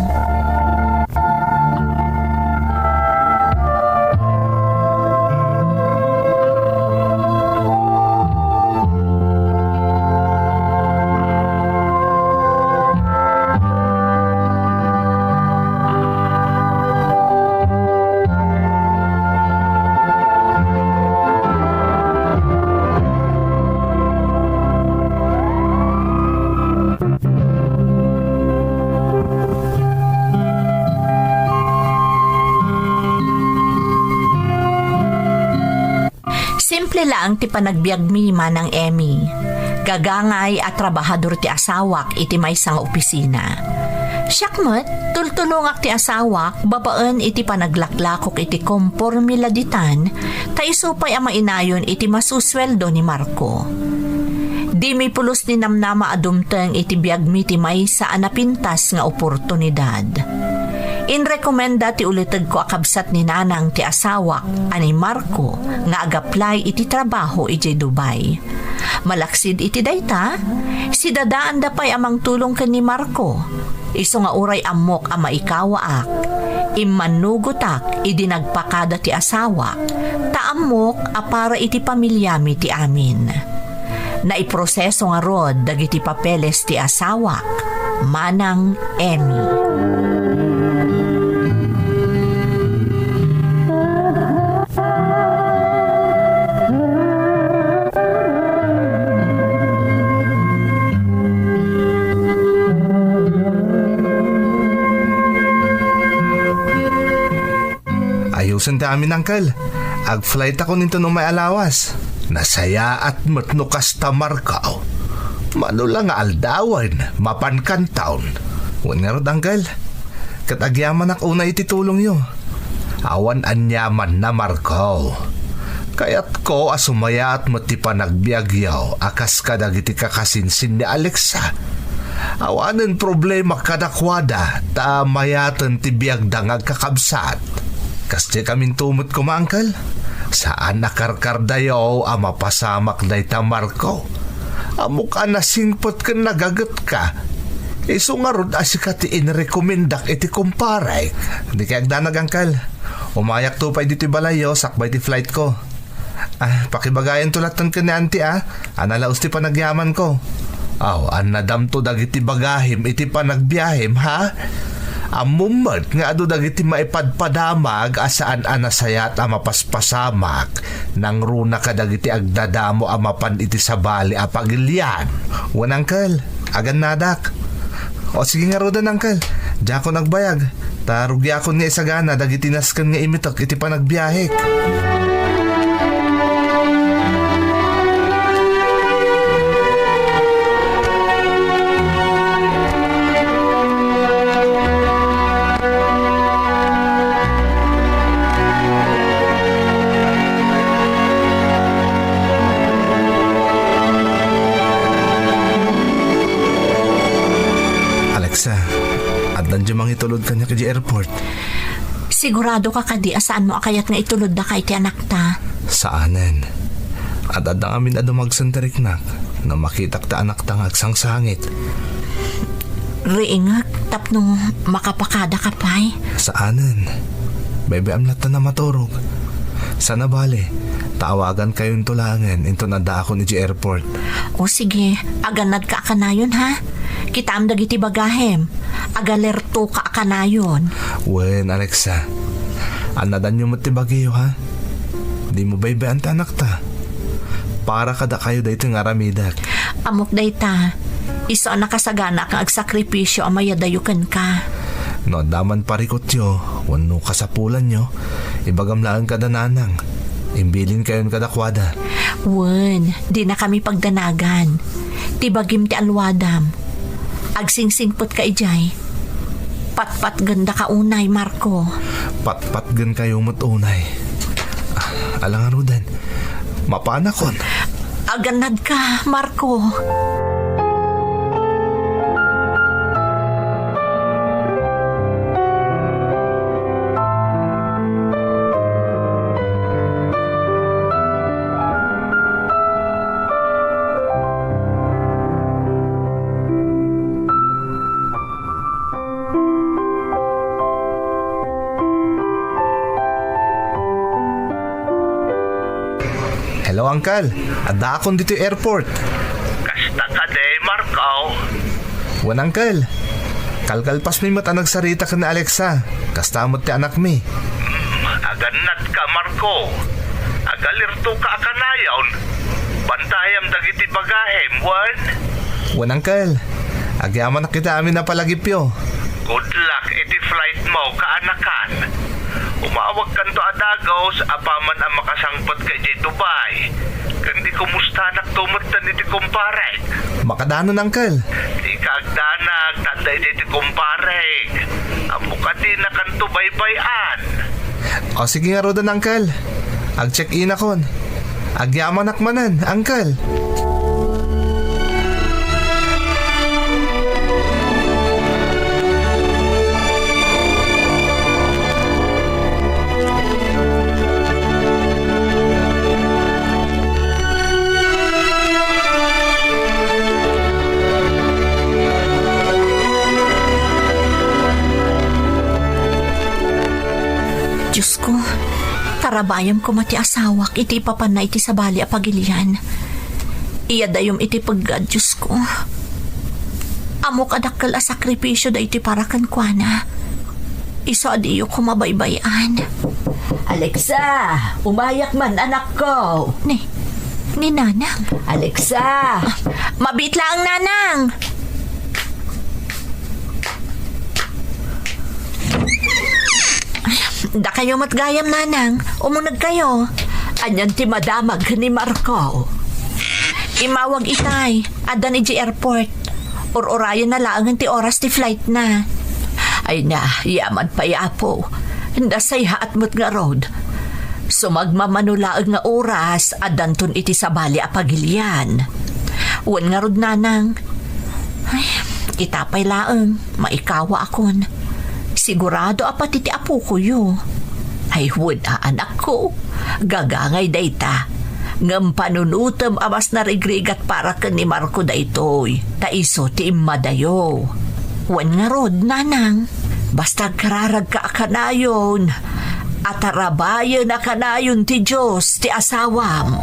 Simple laeng ti panagbiagmi, Manang Emmy. Gagangay a trabahador ti asawak iti maysa nga opisina. Siak met, tultulongak ti asawak babaen iti panaglaklakok iti komporme la ditan, ta isu pay a mainayon iti masusueldo ni Marco. Dimi pulos ni namnama a dumteng iti biagmi ti maysa a napintas nga oportunidad. Inrekomenda ti ulitegko a kabsat ni nanang ti asawak a ni Marco nga agaplay iti trabaho idiay Dubai. Malaksid iti dayta, sidadaanda pay a mangtulong ken ni Marco. Isu nga uray ammok a maikawaak, immannugotak idi nagpakada ti asawak, ta ammok a para iti pamiliami ti amin. Naiproseso ngarud dagiti papeles ti asawak, Manang Emmy. Ayusen ti amin, Uncle. Ag-flight akon inton umay a lawas. Nasayaat met no kasta, Marco. Mano la nga aldawen, mapankanton. Wen ngarud, Uncle. Ket agyamanak unay iti tulongyo. Awan aniamanna, Marco. Kayatko a sumayaat met ti panagbiagyo a kas kadagiti kakasinsin ni Alexa. Awanen problema kadakuada ta mayaten ti biagda nga agkakabsat. Kasdiay kaminto met koma, Uncle. Saan a karkardayo a mapasamak dayta, Marco. Ammok a nasingpet ken nagagetka. Isu ngarud a sika ti inrekomendak iti kumparek. Dikay agdanag, Uncle. Umayakto pay ditoy balayyo sakbay ti flightko. Ah, pakibagayanto latta ken ni Auntie, ah. Ania la usti panagyamanko. Aw, annadamto dagiti bagahim iti panagbiahim, ha? Ammom met nga adu dagiti maipadpadamag a saan a nasayaat a mapaspasamak nangruna kadagiti agdadamo a mapan iti sabali a pagilian. Wen, Uncle, agannadak. O, sige ngaruden, Uncle. Diakon agbayag. Ta rugiakon nga isagana dagiti nasken nga imitek iti panagbiahek. Sa, addan diay mangitulod kaniak idiay airport. Sigurado ka kadi a saanmo a kayat nga itulodda kay ti anakta? Saanen. Ad-adda ngamin a dumagsen ti riknak no makitak ti anakta nga agsangsangit. Riingek tapno makapakada ka pay. Saanen. Baybay-am latta a maturog. Sana bale, ta awagankayonto laengen inton addaakon idiay airport. O sige, agannadka a kanayon, ha? Kitaem dagiti bagahem. Agalertoka a kanayon. Wen, Alexa. Annadanyo met ti bagiyo, ha? Dimo baybay-an ti anakta. Para kadakayo daytoy nga aramidek. Ammok dayta. Isu a nakasaganaak nga agsakripisio a mayadayo kenka. No adda man parikutyo wenno kasapulanyo, ibagam laeng kada nanang. Imbilinkayon kadakuada. Wen, dinakami pagdanagan. Ti bagim ti alwadam. Agsingsingpetka idiay. Patpatgendaka unay, Marco. Patpatgenkayo met unay. Ah, ala ngaruden. Mapanakon. Agannadka, Marco. Hello, Uncle. Addaakon ditoy airport. Kasta kadi, Marco? Wen, Uncle. Kalkalpasmi met a nagsarita ken ni Alexa. Kasta met ti anakmi. Mm, agannadka, Marco. Agalertoka a kanayon. Bantayam dagiti bagahem, wen? Wen, Uncle. Agyamanak iti amin a palagipyo. Good luck iti flight mo, kaanakan. Umawagkanto a dagus apaman a makasangpetka idiay Dubai. Ken di kumustanakto metten iti kumparek. Makadanon, Uncle. Dika agdanag, ta adda idiay ti kumparek. Ammok a dinakanto baybay-an. O, sige ngaruden, Uncle. Ag-check-inakon. Agyamanak manen, Uncle. Diosko, tarabayam koma ti asawak iti ipapanna iti sabali a pagilian. Iyadayom iti peggad, Diosko. Ammok a dakkel a sakripisio daytoy para kenkuana. Isu a diyo koma baybay-an. Alexa, umayak man, anakko. Ni, ni Nanang. Alexa! Ah, mabiit laeng, Nanang. Dakayo met gayam, Nanang. Umunegkayo. Anian ti madamag ni Marco? Immawag itay. Addan idiay airport. Ur-urayenna laengen ti oras ti flightna. Ay na, yaman pay, Apo. Nasaysayaat met ngarud. Sumagmamano laeng nga oras, addanton iti sabali a pagilian. Wen ngarud, Nanang. Ay, ita pay laeng, maikawaakon. Sigurado a pati ti apokoyo. Ay, wen a, anakko. Gagangay dayta. Ngem panunotem a mas narigrigat para ken ni Marco daytoy, ta isu ti immadayo. Wen ngarud, Nanang, basta agkararagka a kanayon, atarabayen a kanayon ti Dios ti asawam.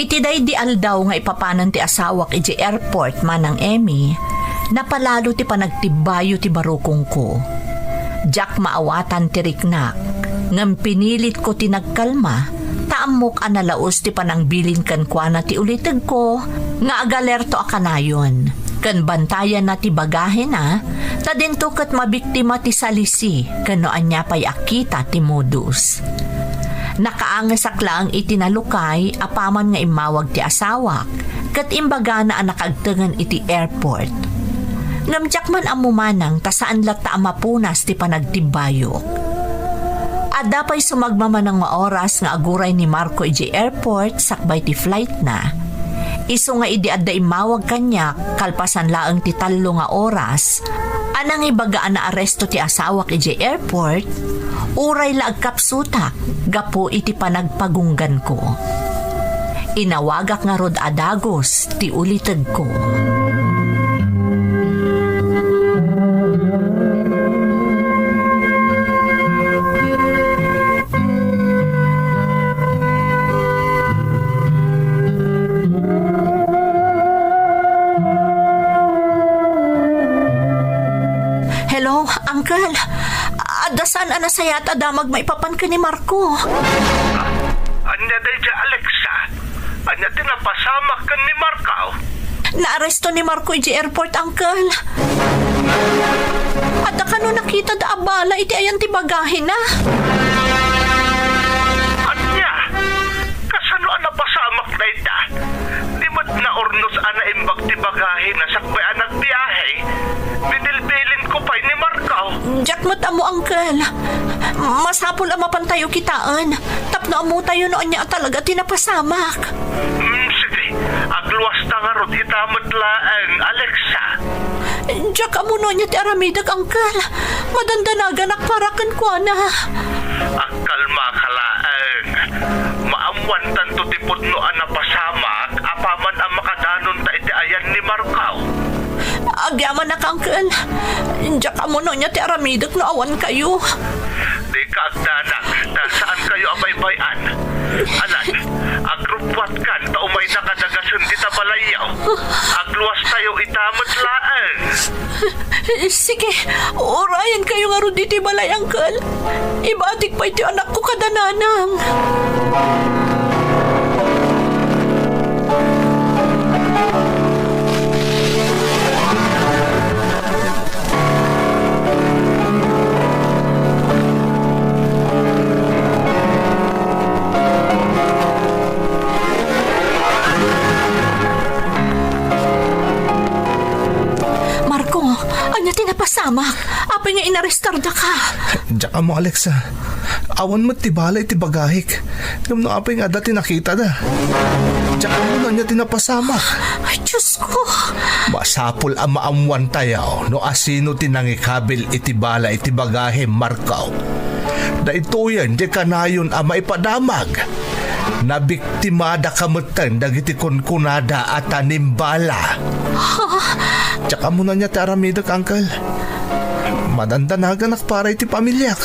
Iti daydi aldaw nga ipapanen ti asawak idiay airport, Manang Emmy, napalalo ti panagtibbayo ti barukongko. Diak maawatan ti riknak, ngem pinilitko ti nagkalma Ta ammok a nalaus ti panangbilin kenkuana ti ulitegko nga agalerto a kanayon, ken bantayanna ti bagahena, ta dinto ket mabiktima ti salisi ken no ania pay a kita ti modus. Nakaangesak laeng iti nalukay apaman nga immawag ti asawak, ket imbagana a nakaagtengen iti airport. Ngem diak man ammo manang ta saan latta a mapunas ti panagtibbayok. Adda pay sumagmamano nga oras nga aguray ni Marco idiay airport sakbay ti flightna. Isu nga idi adda immawag kaniak, kalpasan laeng ti tallo nga oras, a nangibaga a naaresto ti asawak idiay airport, uray la agkapsutak gapu iti panagpagungganko. Inawagak ngarud a dagus ti ulitegko. Hello, Uncle. Adda saan a nasayaat a damag maipapan ken ni Marco. Ania daydiay, Alexa? Ania ti napasamak ken ni Marco? Naaresto ni Marco idiay airport, Uncle. Adda kano nakitada a bala iti ayan ti bagahena. Ania? Kasano a napasamak dayta? Di met naurnos a naimbag ti bagahena sakbay a nagbiahe? Binilbilinko pay ni Marco. Diak met ammo, Uncle. Masapul a mapantayo kitaen tapno ammotayo no ania a talaga ti napasamak. Mm, sige, agluasta ngarud ita met laeng, Alexa. Diak ammo no ania ti aramidek, Uncle. Madandanaganak para kenkuana. Agkalmaka laeng. Maammoantanto ti pudno a napasamak apaman a makadanonta iti ayan ni Marco. Agyamanak, Uncle. Diak ammo no ania ti aramidek no awan kayo. Dika agdanag, ta saan kayo a baybay-an. Alan, agrubbuatkan ta umayna kada gasen dita balayyo. Agluastayo ita met laeng. Sige, urayen kayo ngarud iti balay, Uncle. Ibatik pay ti anakko kada nanang. Marco, ania ti napasamak? Apay nga inarestar daka? Diak ammo, Alexa. Awan met ti bala iti bagahek. Ngem no apay nga adda ti nakitada? Diak ammo no ania ti napasamak. Ay, Diosko! Masapul a maammoantayo no asino ti nangikabil iti bala iti bagahek, Marco. Daytoyen ti kanayon a maipadamag. Nabiktimadaka metten dagiti kunkunada a tanimbala. Ha? Diak ammo no ania ti aramidek, Uncle. Madandanaganak para iti pamiliak.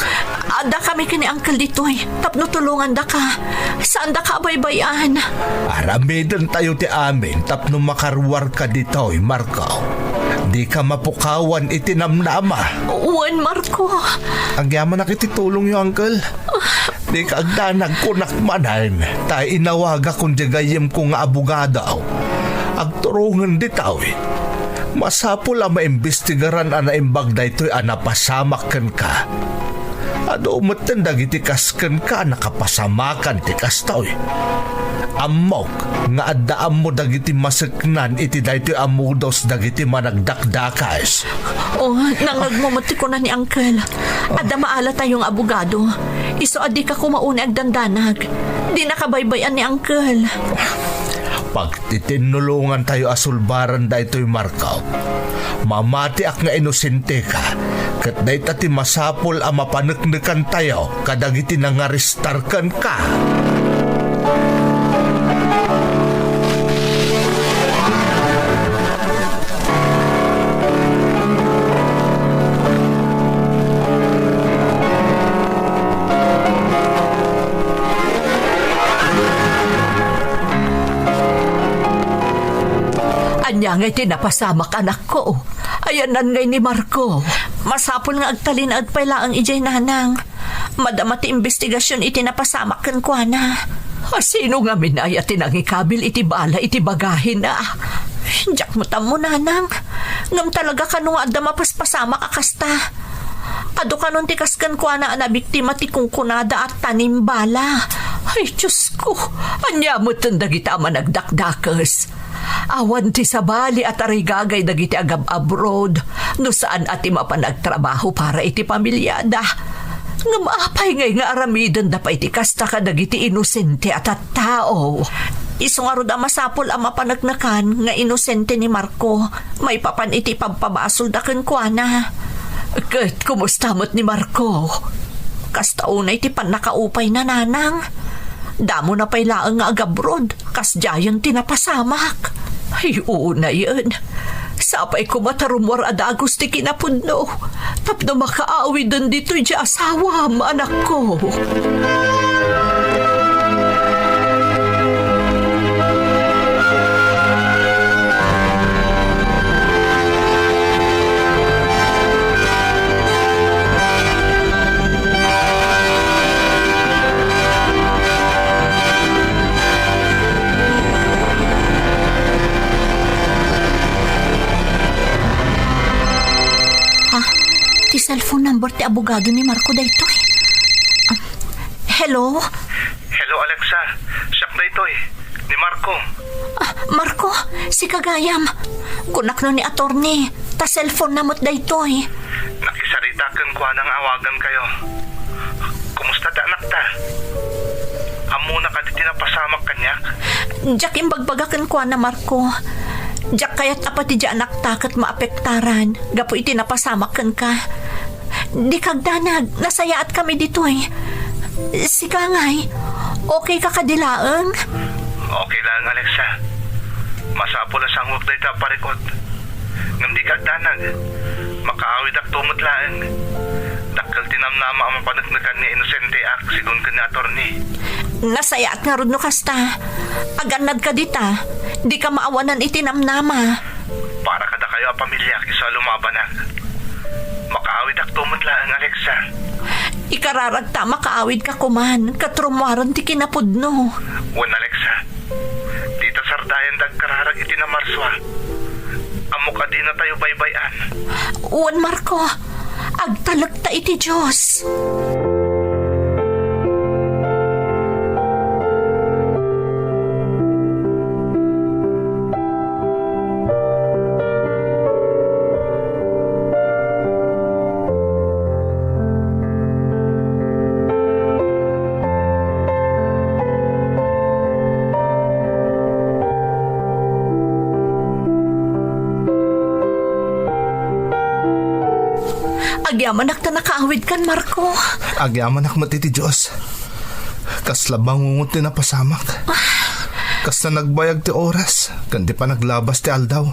Adda kami ken ni Uncle ditoy tapno tulongandaka. Saandaka a baybay-an. Aramidentayo ti amin tapno makaruarka ditoy, Marco. Dika mapukawan iti namnama. Wen, Marco. Agyamanak iti tulongyo, Uncle. Dika agdanag, kunak manen, ta inawagakon diay gayyemko nga abogado. Agturongen ditoy. Masapul a maimbestigaran a naimbag daytoy a napasamak kenka. Adu metten dagiti kas kenka a nakapasamakan ti kastoy. Ammok nga adda ammo dagiti maseknan iti daytoy a modus dagiti managdakdakas. Oh, nangngegmo met ti kuna ni Uncle. Adda maalatayo nga abogado. Isu a dika koma unay agdandanag. Dinaka baybay-an ni Uncle. Pagtitinnulongantayo a sulbaran daytoy, Marco. Mamatiak nga inosenteka, ket dayta ti masapul a mapaneknekantayo kadagiti nangarestar kenka. Ania ngay ti napasamak, anakko? Ayanna ngay ni Marco. Masapul nga agtalinaed pay laeng idiay nanang. Madama ti imbestigasion iti napasamak kenkuana. A, sino ngamin aya ti nangikabil iti bala iti bagahina? Diak met ammo, nanang. Ngem talaga, kano nga adda mapaspasamak a kasta? Adu kanon ti kas kenkuana a nabiktima ti kunkunada a tanim bala? Ay, Diosko, ania metten dagita a managdakdakes? Awan ti sabali a tarigagay dagiti agab-abroad no saan a ti mapan agtrabaho para iti pamiliada. Ngem apay ngay nga aramidenda pay ti kasta kadagiti inosente a tattao? Isu ngarud a masapul a mapaneknekan nga inosente ni Marco maipapan iti ipabpabasolda kenkuana. Ket kumusta met ni Marco? Kasta unay ti pannakaupayna, nanang. Damona pay laeng nga agabrod, kasdiayen ti napasamak. Ay, unayen. Sapay koma ta rummuar a dagus ti kinapudno tapno makaawiden ditoy diay asawam, anakko. Ah, ti cellphone number ti abogado ni Marco daytoy. Ah, hello? Hello, Alexa. Siak daytoy. Ni Marco. Ah, Marco, sika gayam. Kunak no ni attorney, ta cellphone na met daytoy. Nakisarita kenkuana nga awagankayo. Kumusta ti anakta? Ammona kadi ti napasamak kaniak? Diak imbagbaga kenkuana, Marco. Diak kayat a pati diay anakta ket maapektaran gapu iti napasamak kenka. Dika agdanag, nasayaatkami ditoy. Sika ngay, okay ka kadi laeng? Okay laeng, Alexa. Masapul a sanguek dayta a parikut. Ngem dika agdanag, makaawidakto met laeng. Dakkel ti namnama a mapaneknekan nga inosenteak, sigun ken ni attorney. Nasayaat ngarud no kasta. Agannad ka dita, dika maawanan iti namnama. Para kadakayo a pamiliak isu a lumabanak. Makaawidakto met laeng, Alexa. Ikararagta a makaawidka koman ket rummuaren ti kinapudno. Wen, Alexa, dita sardayan ti agkararag iti namarsua. Ammok a dinatayo baybay-an. Wen, Marco, agtalekta iti Dios. Agyamanak ta nakaawidkan, Marco. Agyamanak met iti Dios. Kasla bangungot ti napasamak. Kasla nagbayag ti oras ken ti panaglabas ti aldaw.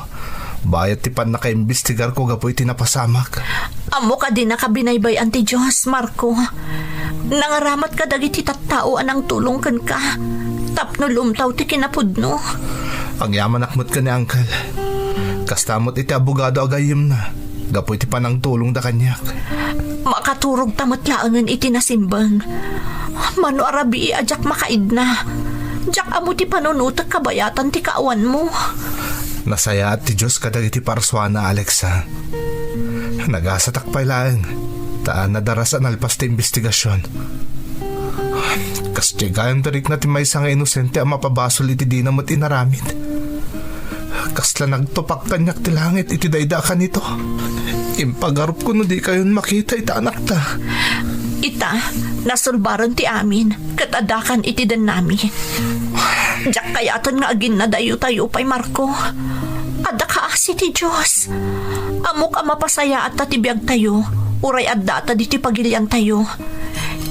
Bayat ti pannakaimbestigarko gapu iti napasamak. Ammok a dinaka binaybay-an ti Dios, Marco. Nangaramidka dagiti tattao a nangtulong kenka tapno lumtaw ti kinapudno. Agyamanak met ken ni Uncle. Kasta met iti abogado a gayyemna gapu iti panangtulongda kaniak. Makaturogta met laengen iti nasimbeng. Mano a rabii a diak makaidna. Diak ammo ti panunotek kabayatan ti kaawanmo. Nasayaat ti Dios kadagiti parsuana, Alexa. Nagasatak pay laeng, ta nadarasa nalpas ti imbestigasion. Kasdiay gayam ti rikna ti maysa nga inosente a mapabasol iti dina met inaramid. Kasla nagtupak kaniak ti langit iti daydi a kanito. Impagarupko no dikayon makita iti anakta. Ita, nasulbaren ti amin, ket addakan iti dennami. Diak kayaten nga aginnadayotayo pay, Marco. Adda kaasi ti Dios. Ammok a mapasayaatta ti biagtayo, uray addata ditoy pagiliantayo.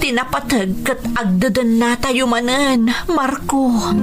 Ti napateg ket agdedennatayo manen, Marco.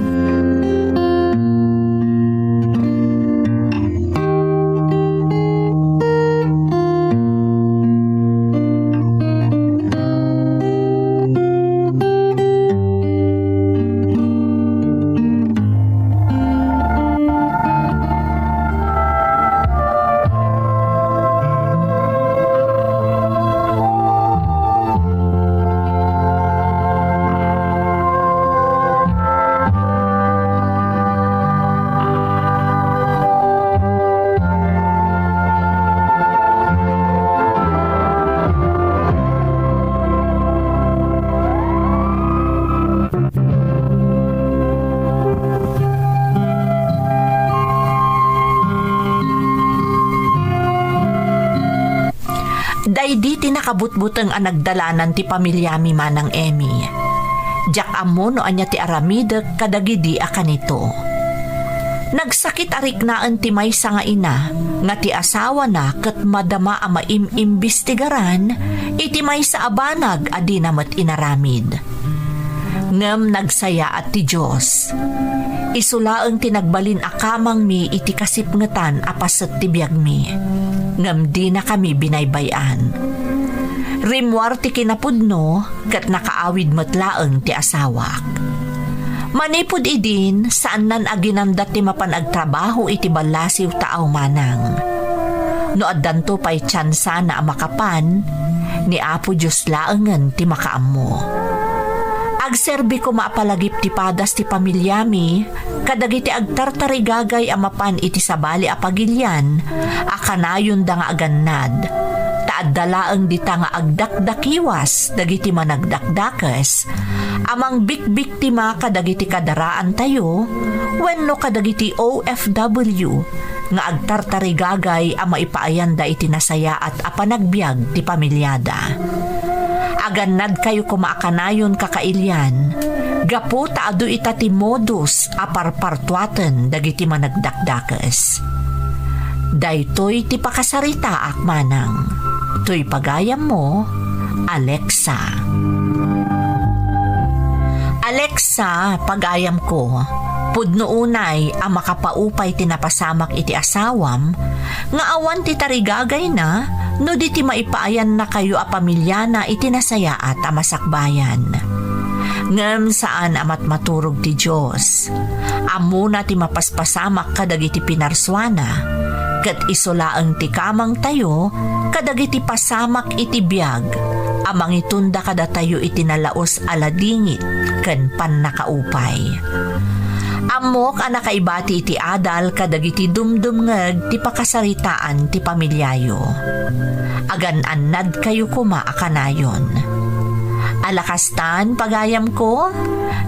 Daydi ti nakabutbuteng a nagdalanan ti pamiliami, Manang Emmy. Diak ammo no ania ti aramidek kadagidi a kanito. Nagsakit a riknaen ti maysa nga ina nga ti asawana ket madama a maim-imbestigaran iti maysa a banag a dina met inaramid. Ngem nagsayaat ti Dios. Isu laeng ti nagbalin a kamangmi iti kasipngetan a paset ti biagmi. Ngem dinakami binaybay-an. Rimmuar ti kinapudno ket nakaawid met laeng ti asawak. Manipud idin, saannan a ginandat ti mapan agtrabaho iti ballasiw ta aw manang. No addanto pay tiansana a makapan, ni Apo Dios laengen ti makaammo. Agserbi koma a palagip ti padas ti pamiliami kadagiti agtartarigagay a mapan iti sabali a pagilian a kanayonda nga agannad. Ta adda laeng dita nga agdakdakiwas dagiti managdakdakes a mangbikbiktima kadagiti kadaraantayo wenno kadagiti O F W nga agtartarigagay a maipaayanda iti nasayaat a panagbiag ti pamiliada. Agannadkayo koma a kanayon kakailian, gapu ta adu ita ti modus a parpartuaten dagiti managdakdakes. Daytoy ti pakasaritaak manang. Toy pagayammo, Alexa. Alexa, pagayamko, pudno unay a makapaupay ti napasamak iti asawam nga awan ti tarigagayna no di ti maipaayannakayo a pamiliana iti nasayaat a masakbayan. Ngem saan a matmaturog ti Dios. Ammona ti mapaspasamak kadagiti pinarsuana, ket isu laeng ti kamangtayo kadagiti pasamak iti biag a mangitunda kadatayo iti nalaus a ladingit ken pannakaupay. Ammok a nakaibati iti adal kadagiti dumdumngeg ti pakasaritaan ti pamiliayo. Agan-annadkayo koma a kanayon. Alakastan, pagayamko,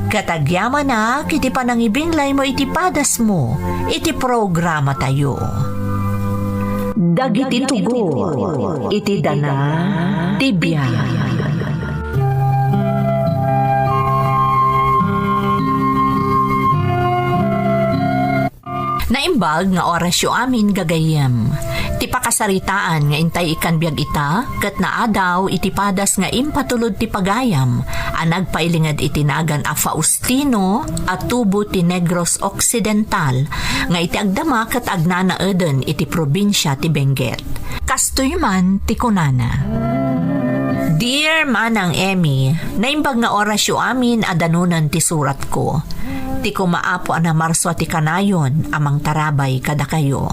ket agyamanak iti panangibinglaymo iti padasmo iti programatayo. Dagiti tugot iti dana ti biag. Naimbag nga orasyo amin, gagayyem. Ti pakasaritaan nga intay ikkan biag ita, ket naadaw iti padas nga impatulod ti pagayam a nagpailinged iti nagan a Faustino a tubo ti Negros Occidental, nga iti agdama ket agnanaeden iti probinsia ti Benguet. Kastoy man ti kunana, Dear Manang Emmy, naimbag nga orasyo amin a danonen ti suratko. Ti kumaapo a namarsua ti kanayon a mangtarabay kadakayo.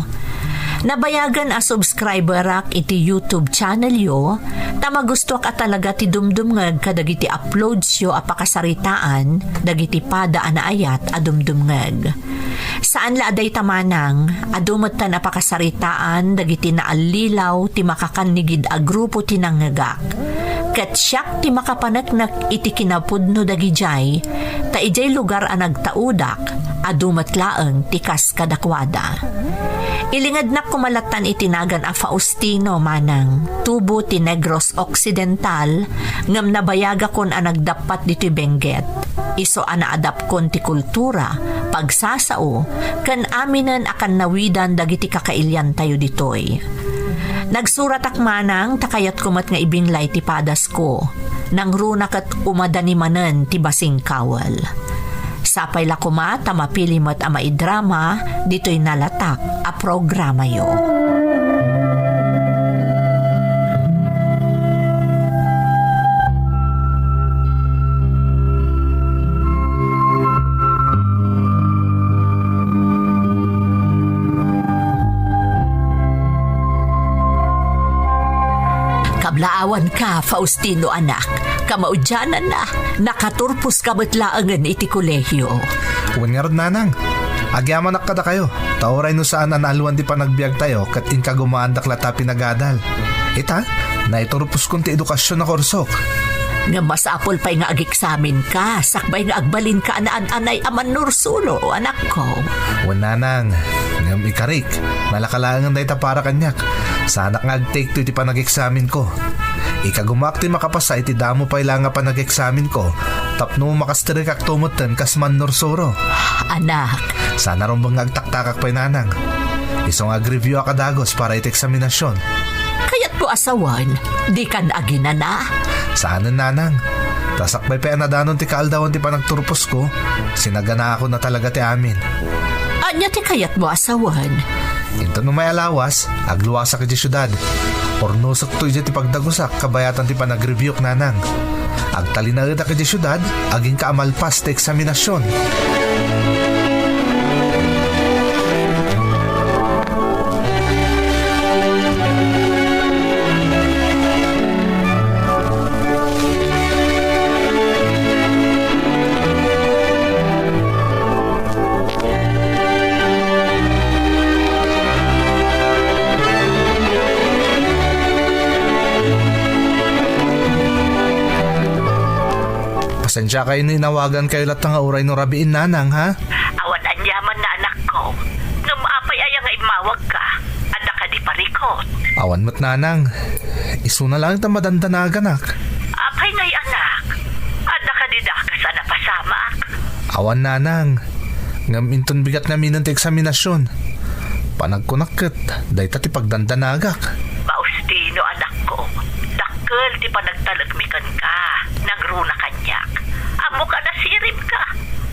Nabayagen a subscriberak iti YouTube channelyo, ta magustuak a talaga ti dumdumngeg kadagiti uploadsyo a pakasaritaan dagiti pada a naayat a dumdumngeg. Saan la a dayta manang, adu metten a pakasaritaan dagiti naallilaw ti makakannigid a grupo ti nangngegak. Ket siak ti makapaneknek iti kinapudno dagidiay, ta idiay lugar a nagtaudak, adu met laeng ti kas kadakuada. Ilingednak koma lattan iti nagan a Faustino manang, tubo ti Negros Occidental, ngem nabayagakon a nagdappat ditoy Benguet. Isu a naadapkon ti kultura, pagsasao, ken aminen a kannawidan dagiti kakailiantayo ditoy. Nagsuratak manang ta kayatko met nga ibinglay ti padasko. Nangruna ket umadani manen ti basing kawel. Sapay la koma ta mapili met a maidrama ditoy nalatak a programayo. Kablaawanka, Faustino anak. Kamaudiananna, nakaturposka met laengen iti kolehio. Wen ngarud, nanang, agyamanak kadakayo, ta uray no saan a naalwan ti panagbiagtayo ket inkagumaandak latta a pinagadal. Ita, naiturposkon ti edukasion a kursok. Ngem masapul pay nga ageksaminka sakbay nga agbalinka a naan-anay a mannursuro, anakko. Wen, nanang, ngem ikarik, nalaka laengen dayta para kaniak. Saanak nga agtekto iti panageksaminko. Ikagumaak ti makapasa iti damo pay la nga panageksaminko tapno makasterekakto metten kas mannursuro. Anak. Saan a rumbeng nga agtaktakak pay, nanang. Isu nga agreview a kadagos para iti eksaminasion. Kayatmo a sawen, dikan aginana? Saanen, nanang. Ta sakbay pay a nadanon ti kaaldawan ti panagturposko, sinaganaakon a talaga ti amin. Ania ti kayatmo a sawen? Inton umay a lawas, agluasak idiay siudad. Urnosekto idiay ti pagdagusak kabayatan ti panagreviewk, nanang. Agtalinaedak idiay siudad, agingga a malpas ti eksaminasion. Pasensiakayo no inawagankayo latta nga uray no rabiin, nanang, ha? Awan aniamanna, anakko. Ngem apay aya nga immawagka? Adda kadi parikut? Awan met, nanang. Isuna laeng ta madandanaganak. Apay ngay, anak? Adda kadi dakes a napasamak? Awan, nanang. Ngem inton bigat ngaminen ti eksaminasion. Panagkunak ket, dayta ti pagdandanagak. Faustino, anakko, dakkel ti panagtalekmi kenka. Nangruna kaniak. Ammok a nasiribka.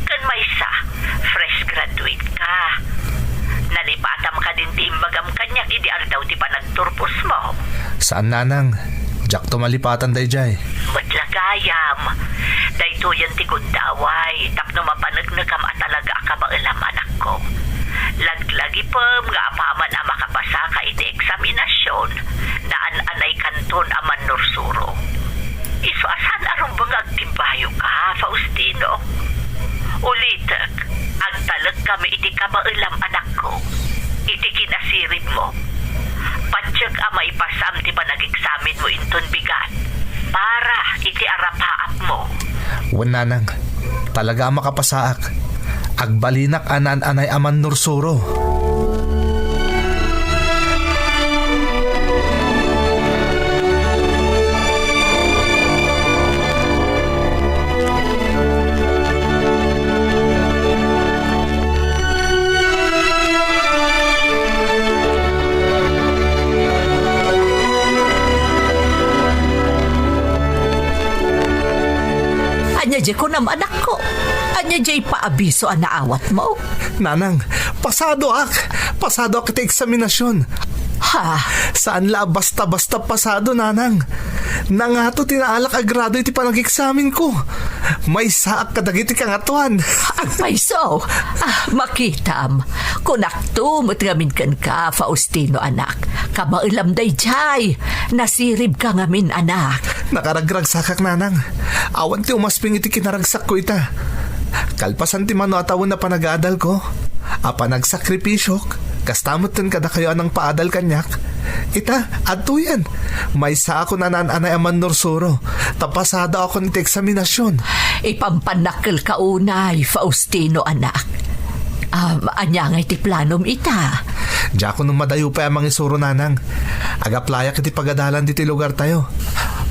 Ken maysa, fresh graduate ka. Nalipatam kadin ti imbagam kaniak idi aldaw ti panagturposmo? Saan, nanang. Diakto malipatan daydiay. Met la gayam. Daytoyen ti gundaway tapno mapanegnekam a talaga a kabaelam, anakko. Laglagipem nga apaman a makapasaka iti eksaminasion, naan-anaykanton a mannursuro. Isu a saan a rumbeng nga agtimbayoka, Faustino. Ulitek, agtalekkami iti kabaelam, anakko, iti kinasiribmo. Patiek a maipasam ti panageksaminmo inton bigat para iti arapaapmo. Wen, nanang, talaga a makapasaak. Agbalinak a naan-anay a mannursuro. Ania diay kunam, anakko? Ania diay paabiso a naawatmo? Nanang, pasadoak! Pasadoak iti eksaminasion! Ha? Saan la a basta-basta pasado, nanang. Nangato ti naalak a grado iti panageksaminko. Maysaak kadagiti kangatoan. Agpayso! Ah, makitam. Kunakto met ngamin kenka, Faustino, anak. Kabaelam daydiay. Nasiribka ngamin, anak. Nakaragragsakak, nanang. Awan ti umasping iti kinaragsakko ita. Kalpasan ti mano a tawen a panagadalko, a panagsakripisio, kasta metten kadakayo a nangpaadal kaniak. Ita, adtoyen. Maysaakon a naan-anay a mannursuro, ta pasadoakon iti eksaminasion. Ipampannak kenka unay, Faustino, anak. Am, ania ngay ti planom ita? Diakon madayo pay a mangisuro, nanang. Agaplayak iti pagadalan ditoy lugartayo.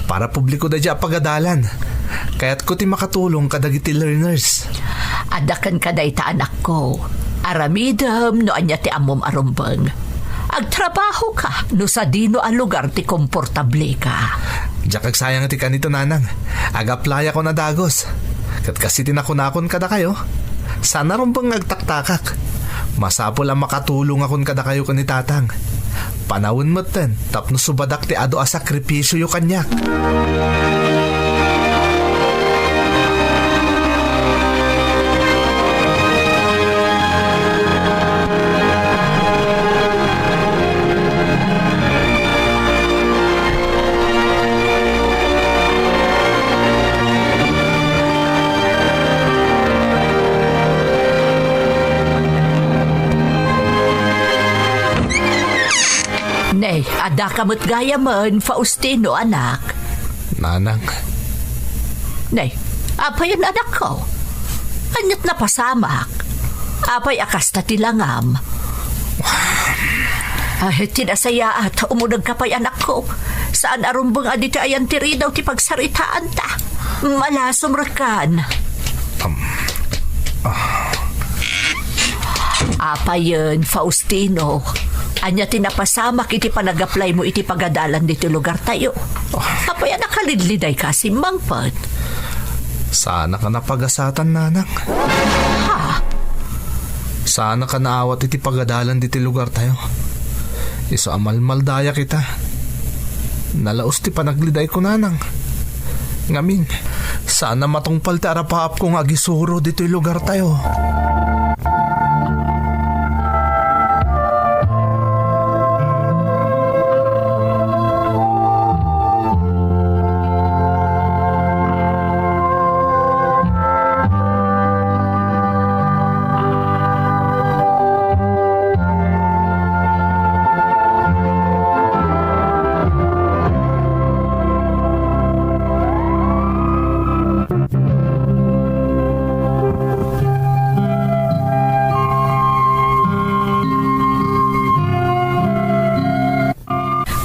Para publiko daydiay a pagadalan. Kayatko ti makatulong kadagiti learners. Adda kenka dayta, anakko. Aramidem no ania ti ammom a rumbeng. Agtrabahoka no sadino a lugar ti komportableka. Diak agsayang iti kanito, nanang. Agaplayak a dagus. Ket kas iti nakunakon kadakayo, saan a rumbeng nga agtaktakak. Masapul a makatulongakon kadakayo ken ni Tatang. Panawen metten tapno subadak ti adu a sakripisioyo kaniak. Ne, addaka met gayamen, Faustino, anak. Nanang, Nay, apay, anakko? Ania't napasamak? Apay a kasta ti langam? Ah, ti nasayaat, umudegka pay, anakko. Saan a rumbeng a ditoy ayan ti ridaw ti pagsaritaanta. Malasum, rekan. Um, ah. Apayen, Faustino, ania ti napasamak iti panagaplaymo iti pagadalan ditoy lugartayo? Apay a nakalidlidayka a simmangpet? Saanak a napagasatan, nanang. Ha? Saanak a naawat iti pagadalan ditoy lugartayo. Isu a malmaldayak ita. Nalaus ti panaglidayko, nanang. Ngamin, saan a matungpal ti arapaapko nga agisuro ditoy lugartayo.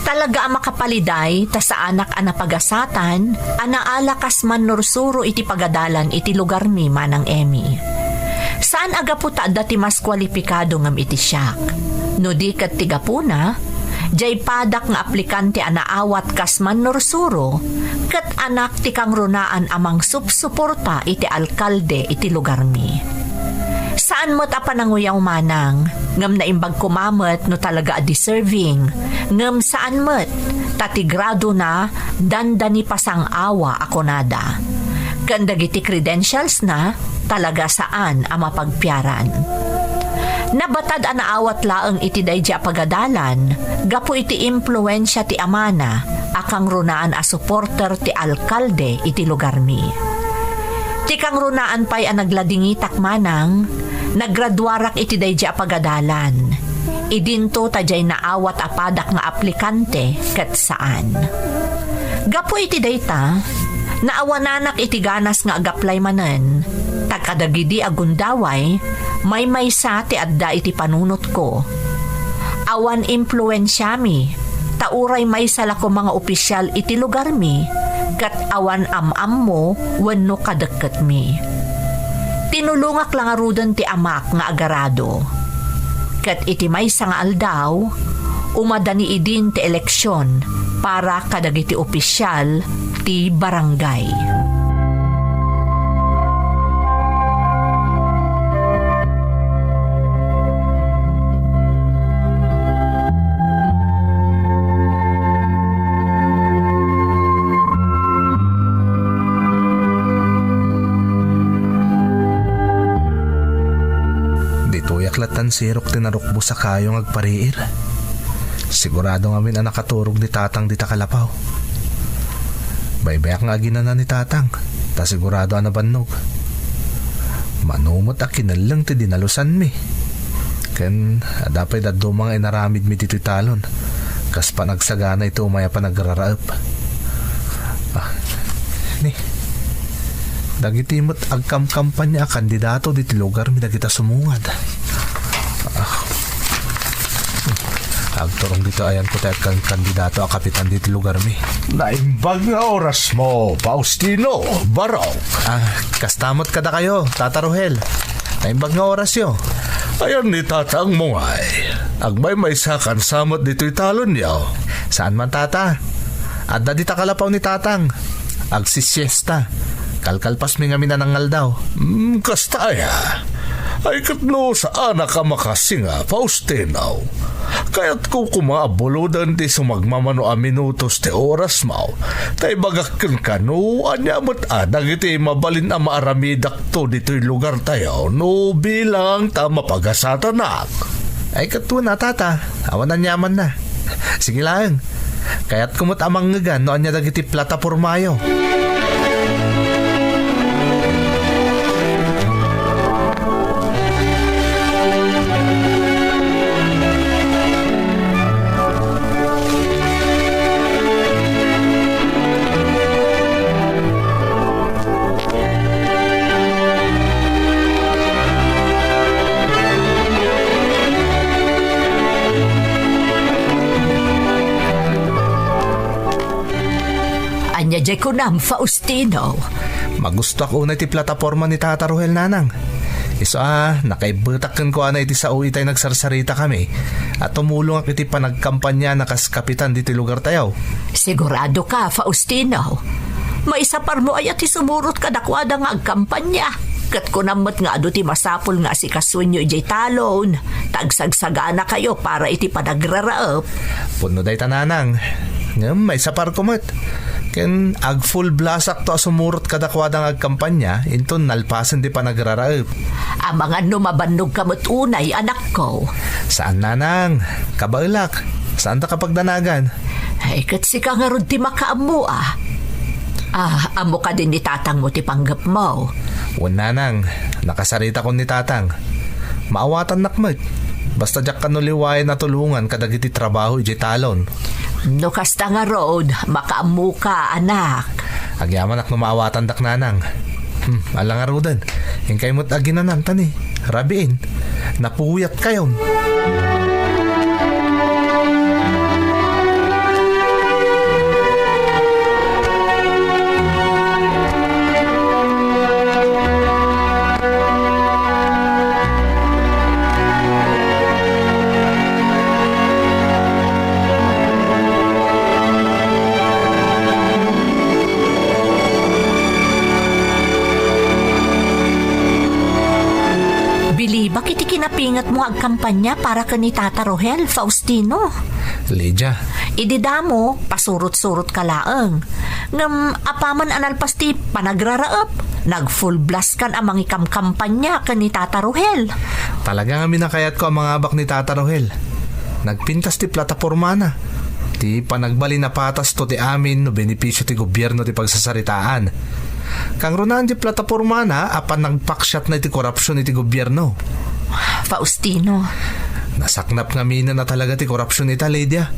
Talaga a makapaliday ta saanak a napagasatan a naala kas mannursuro iti pagadalan iti lugarmi, Manang Emmy. Saan a gapu ta adda ti mas kualipikado ngem iti siak. No di ket ti gapuna, diay padak nga aplikante a naawat kas mannursuro ket anak ti kangrunaan a mangsupsuporta iti alkalde iti lugarmi. Saan met a pananguyaw, Manang, ngem naimbag koma met no talaga a deserving, ngem saan met, ta ti gradona dandani pasang-awa a kunada. Ken dagiti credentialsna, talaga saan a mapagpiaran. Nabatad a naawat laeng iti daydi a pagadalan gapu iti impluensia ti amana a kangrunaan a suporter ti alkalde iti lugarmi. Ti kangrunaan pay a nagladingitak, Manang, naggraduarak iti daydi a pagadalan. Idinto ta diay naawat a padak nga aplikante ket saan. Gapu iti dayta, naawananak iti ganas nga agaplay manen, ta kadagidi a gundaway, maymaysa ti adda iti panunotko. Awan impluensiami, ta uray maysa la koma nga opisial iti lugarmi, ket awan am-ammo wenno kadekketmi. Tinulongak la ngaruden ti amak nga agarado. Ket iti maysa nga aldaw, umadani idin ti eleksion para kadagiti opisial ti barangay. Ditoyak lattan sirok ti narukbos a kayo nga agpariir. Sigurado ngamin a nakaturog ni Tatang dita kalapaw. Baybayak nga aginana ni Tatang, ta sigurado a nabannog. Mano met a kinelleng ti dinalusanmi. Ken adda pay dadduma nga inaramidmi ditoy talon, kas panagsagana iti umay a panagraraep. Ah, ni, dagiti met agkamkampanya a kandidato ditoy lugarmi dagita sumungad. Ah. Agturong ditoy ayanko ti agkan-, kandidato a kapitan ditoy lugarmi. Naimbag nga orasmo, Faustino, Barok. Ah, kasta met kadakayo, Tata Rohel. Naimbag nga orasyo. Ayan ni Tatangmo ngay. Agmaymaysakan sa met ditoy talonyo. Saan man, Tata? Adda dita kalapaw ni Tatang. Agsisiesta. Kalkalpasmi ngamin a nangaldaw. Hmm, kasta aya. Ay, ket no saanak a makasinga, Faustino, kayatko koma a buloden ti sumagmamano a minutos ti orasmo, ta ibagak kenka no ania met a dagiti mabalin a maaramidakto ditoy lugartayo no bilang ta mapagasatanak. Ay, ket wen a, Tata, awan aniamanna. Sige laeng. Kayatko met a mangngegan no ania dagiti platapormayo. Iti kunam, Faustino. Magustoak unay ti plataporma ni Tata Rohel, nanang. Isu a, nakaibbetak kenkuana iti sao itay nagsarsaritakami a tumulongak iti panagkampaniana kas kapitan ditoy lugartayo. Sigurado ka, Faustino? Maisaparmo aya ti sumurot kadakuada nga agkampania? Ket kunam met nga adu ti masapul nga asikasuenyo idiay talon, ta agsagsaganakayo para iti panagraraep. Pudno dayta, nanang. Ngem maisaparko met. Ken ag-full blast-akto a sumurot kadakuada nga agkampania, inton nalpasen ti panagraraep. Amangan no mabannogka met unay, anakko. Saan, nanang. Kabaelak. Saanta kapagdanagan. Ay, ket sika ngarud ti makaammo, a. Ah, ammo kadi ni tatangmo ti panggepmo? Wen, nanang, nakasaritakon ni tatang. Maawatannak met. Basta diak kano liwayan a tulongan kadagiti trabaho idiay talon. No kasta ngarud, makaammoka, anak. Agyamanak no maawatandak, nanang. Hmm, ala ngaruden. Inkay met aginanan ta ni rabiin. Napuyatkayon. Bilibak iti kinapingetmo nga agkampanya para ken ni Tata Rohel, Faustino. Lydia. Idi damo, pasurot-surotka laeng. Ngem apaman a nalpas ti panagraraep, nag-full blast kan a mangikamkampanya ken ni Tata Rohel. Talaga ngamin a kayatko a mangabak ni Tata Rohel. Nagpintas ti platapormana. Ti panagbalin a patasto ti amin no benepisio ti gobierno ti pagsasaritaan. Kangrunaan ti platapormana a panagpaksiatna iti korupsion iti gobierno. Faustino. Nasaknap ngaminen a talaga ti korupsion ita, Lydia.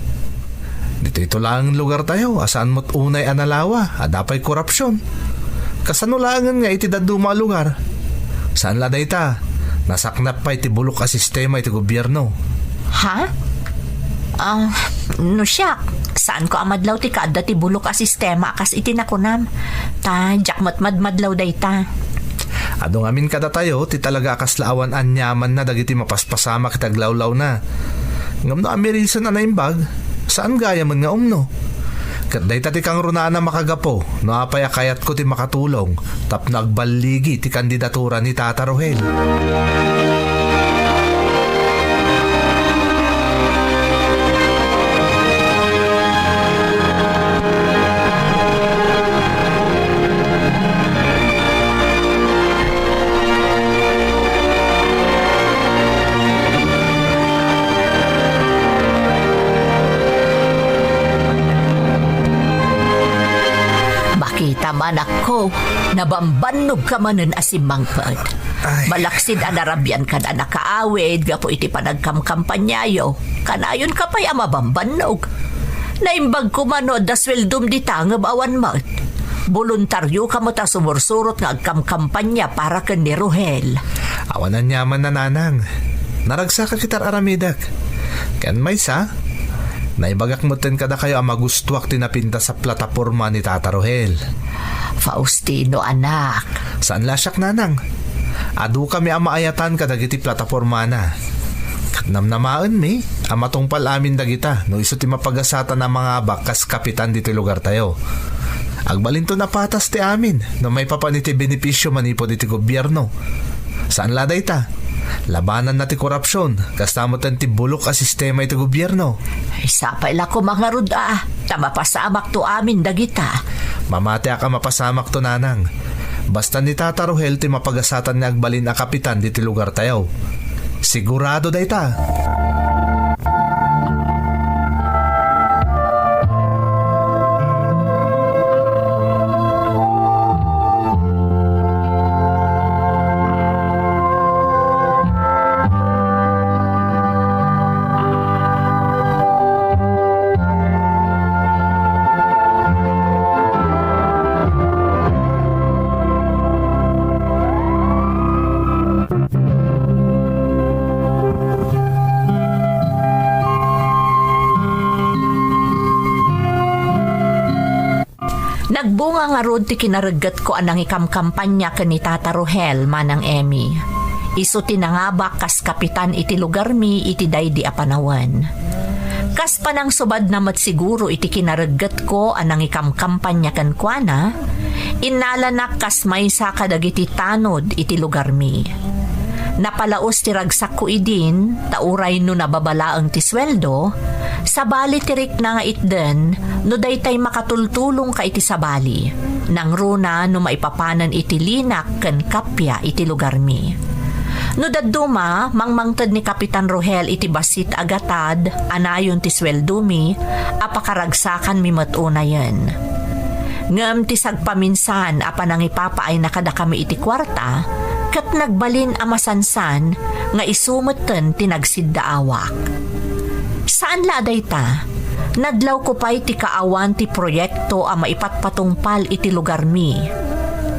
Ditoy ito laeng lugartayo a saan met unay a nalawa, adda pay korupsion. Kasano laengen nga iti dadduma a lugar? Saan la dayta, nasaknap pay ti bulok a sistema iti gobierno. Ha? Ah, no siak, saanko a madlaw ti kaadda ti bulok a sistema a kas iti nakunam. Ta, diak met madmadlaw dayta. Adu ngamin kadatayo ti talaga a kasla awan aniamanna dagiti mapaspasamak iti aglawlawna. Ngem no amirisen a naimbag, saan gayamen nga umno. Ket dayta ti kangrunaan a makagapu no apay a kayatko ti makatulong tapno agballigi ti kandidatura ni Tata Rohel. Makita, anakko, nabambannogka manen a simmangpet. Ay. Malaksid a narabiankan a nakaawid gapu iti panagkamkampanyayo, kanayonka pay a mabambannog. Naimbag koma no adda sueldom dita ngem awan met. Boluntarioka met a sumursurot nga agkamkampanya para ken ni Rohel. Awan aniaman, nanang. Naragsakak iti ar-aramidek. Ken maysa, naibagak metten kadakayo a magustoak ti napintas a plataporma ni Tata Rohel. Faustino, anak. Saan la siak, nanang. Adukami a maayatan kadagiti platapormana. Ket namnamaenmi a matungpal amin dagita no isu ti mapagasatan a mangabak kas kapitan ditoy lugartayo. Agbalinton a patas ti amin no maipapan iti benepisio manipud iti gobierno. Saan la dayta. Labananna ti korupsion, kasta metten ti bulok a sistema iti gobierno. Ay, sapay la koma ngarud a, ta mapasamakto amin dagita. Mamatiak a mapasamakto, nanang. Basta ni Tata Rohel ti mapagasatan nga agbalin a kapitan diti lugartayo. Sigurado dayta. Nga ngarud ti kinareggetko a nangikamkampania ken ni Tata Rohel, Manang Emmy. Isu ti nangabak kas kapitan iti lugarmi iti daydi a panawen. Kas panangsubadna met siguro iti kinareggetko a nangikamkampania kenkuana, innalanak kas maysa kadagiti tanod iti lugarmi. Napalaos ti ragsakko idin, ta uray no nababa laeng ti sueldo, sabali ti rikna nga itden no daytay makatultulongka iti sabali. Nangruna no maipapanen iti linak ken kappia iti lugarmi. No dadduma, mangmangted ni Kapitan Rohel iti bassit a gatad a nayon ti sueldomi a pakaragsakanmi met unayen. Ngem ti sagpaminsan a panangipapaayna kadakami iti kuarta, ket nagbalin a masansan nga isu metten ti nagsiddaawak. Saan la a dayta, nadlawko pay ti kaawan ti proyekto a maipatpatungpal iti lugarmi.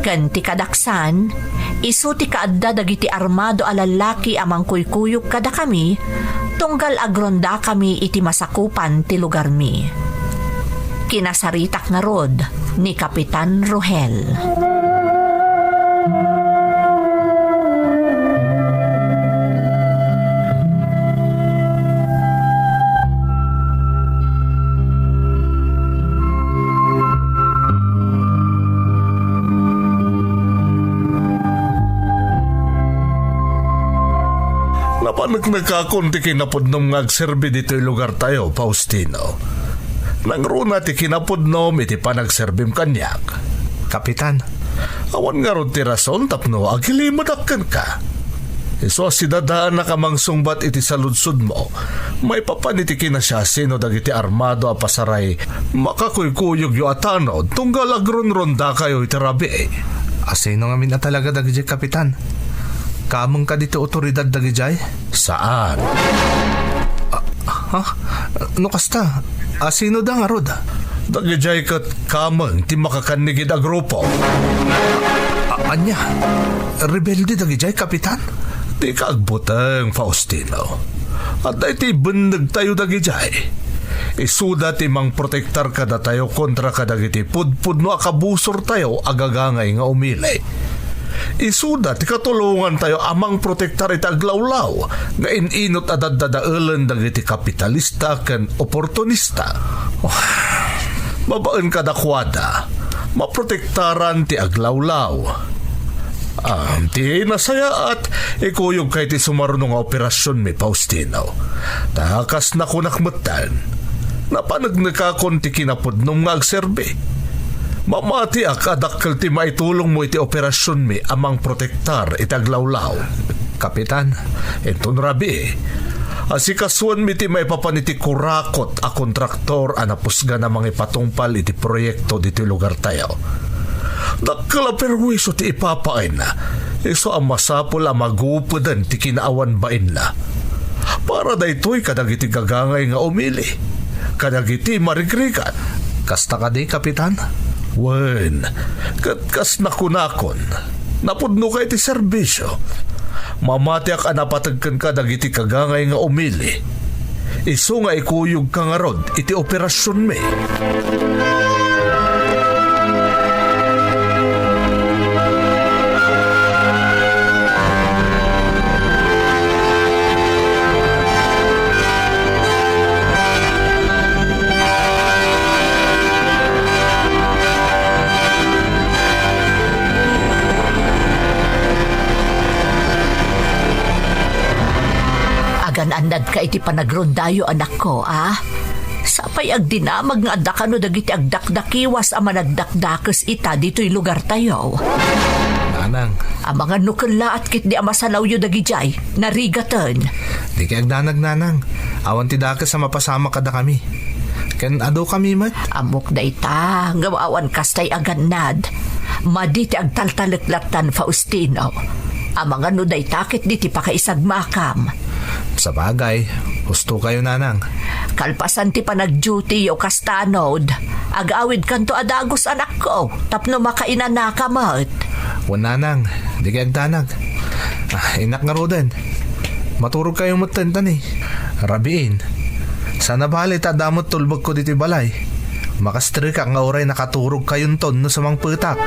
Ken ti kadaksan, isu ti kaadda dagiti armado a lallaki a mangkuykuyog kadakami, tunggal agrondakami iti masakupan ti lugarmi. Kinasaritak ngarud ni Kapitan Rohel. Napaneknekakon ti kinapudnom nga agserbi ditoy lugartayo, Faustino. Nangruna ti kinapudnom iti panagserbim kaniak. Kapitan, awan ngarud ti rason tapno agilimedak kenka. Isu a sidadaanak a mangsungbat iti saludsodmo, maipapan iti kinasiasino dagiti armado a pasaray makakuykuyogyo a tanod tunggal agronrondakayo iti rabii. Asino ngamin a talaga dagidiay, Kapitan? Kameng kadi ti otoridad dagidiay? Saan. Ah, ha? No kasta, asino da ngarud? Dagidiay ket kameng ti makakannigid a grupo. A-, ania? Rebelde dagidiay, Kapitan? Dika agbuteng, Faustino. Adda iti bennegtayo dagidiay. Isuda ti mangprotektar kadatayo kontra kadagiti pudpudno a kabusortayo a gagangay nga umili. Isuda ti katulongantayo a mangprotektar iti aglawlaw nga in-inut a daddadaelen dagiti kapitalista ken oportunista. Babaen kadakuada, maprotektaran ti aglawlaw. Am, ti nasayaat, ikuyogka iti sumaruno nga operasionmi, Faustino. Ta kas nakunak metten, napaneknekakon ti kinapudnom nga agserbi. Mamatiak a dakkel ti maitulongmo iti operasionmi a mangprotektar iti aglawlaw. Kapitan, inton rabii, asikasuenmi ti maipapan iti kurakot a kontraktor a napusgan a mangipatungpal iti proyekto ditoy lugartayo. Dakkel a perwisyo ti ipapaayna, isu a masapul a magupeden ti kinaawan bainna. Para daytoy kadagiti gagangay nga umili, kadagiti marigrigat. Kasta kadi, Kapitan? Wen, ket kas nakunakon, napudnoka iti serbisio. Mamatiak a napateg kenka dagiti gagangay nga umili. Isu nga ikuyogka ngarud iti operasionmi. Agan-annadka iti panagrondayo, anakko, a? Sapay agdinamag nga adda kano dagiti agdakdakiwas a managdakdakes ita ditoy lugartayo. Nanang. Amangan no kellaat ketdi a masalawyo dagidiay, narigaten. Dikay agdanag, Nanang. Awan ti dakes a mapasamak kadakami. Ken adukami met. Ammok dayta, ngem awan kastay a gannad. Madi ti agtaltalek lattan, Faustino. Amangan no dayta ketdi ti pakaisagmakam. Sabagay, husto kayo, Nanang. Kalpasan ti panagduty-yo kastanod, agawidkanto a dagus, anakko, tapno makainanaka met. Wen, Nanang, dikay agdanag. Ah, innak ngaruden. Maturog kayo metten, ta ni rabiin. Saan a bale ta adda met tulbekko ditoy balay. Makastrekak nga uray nakaturogkayonton no sumangpetak.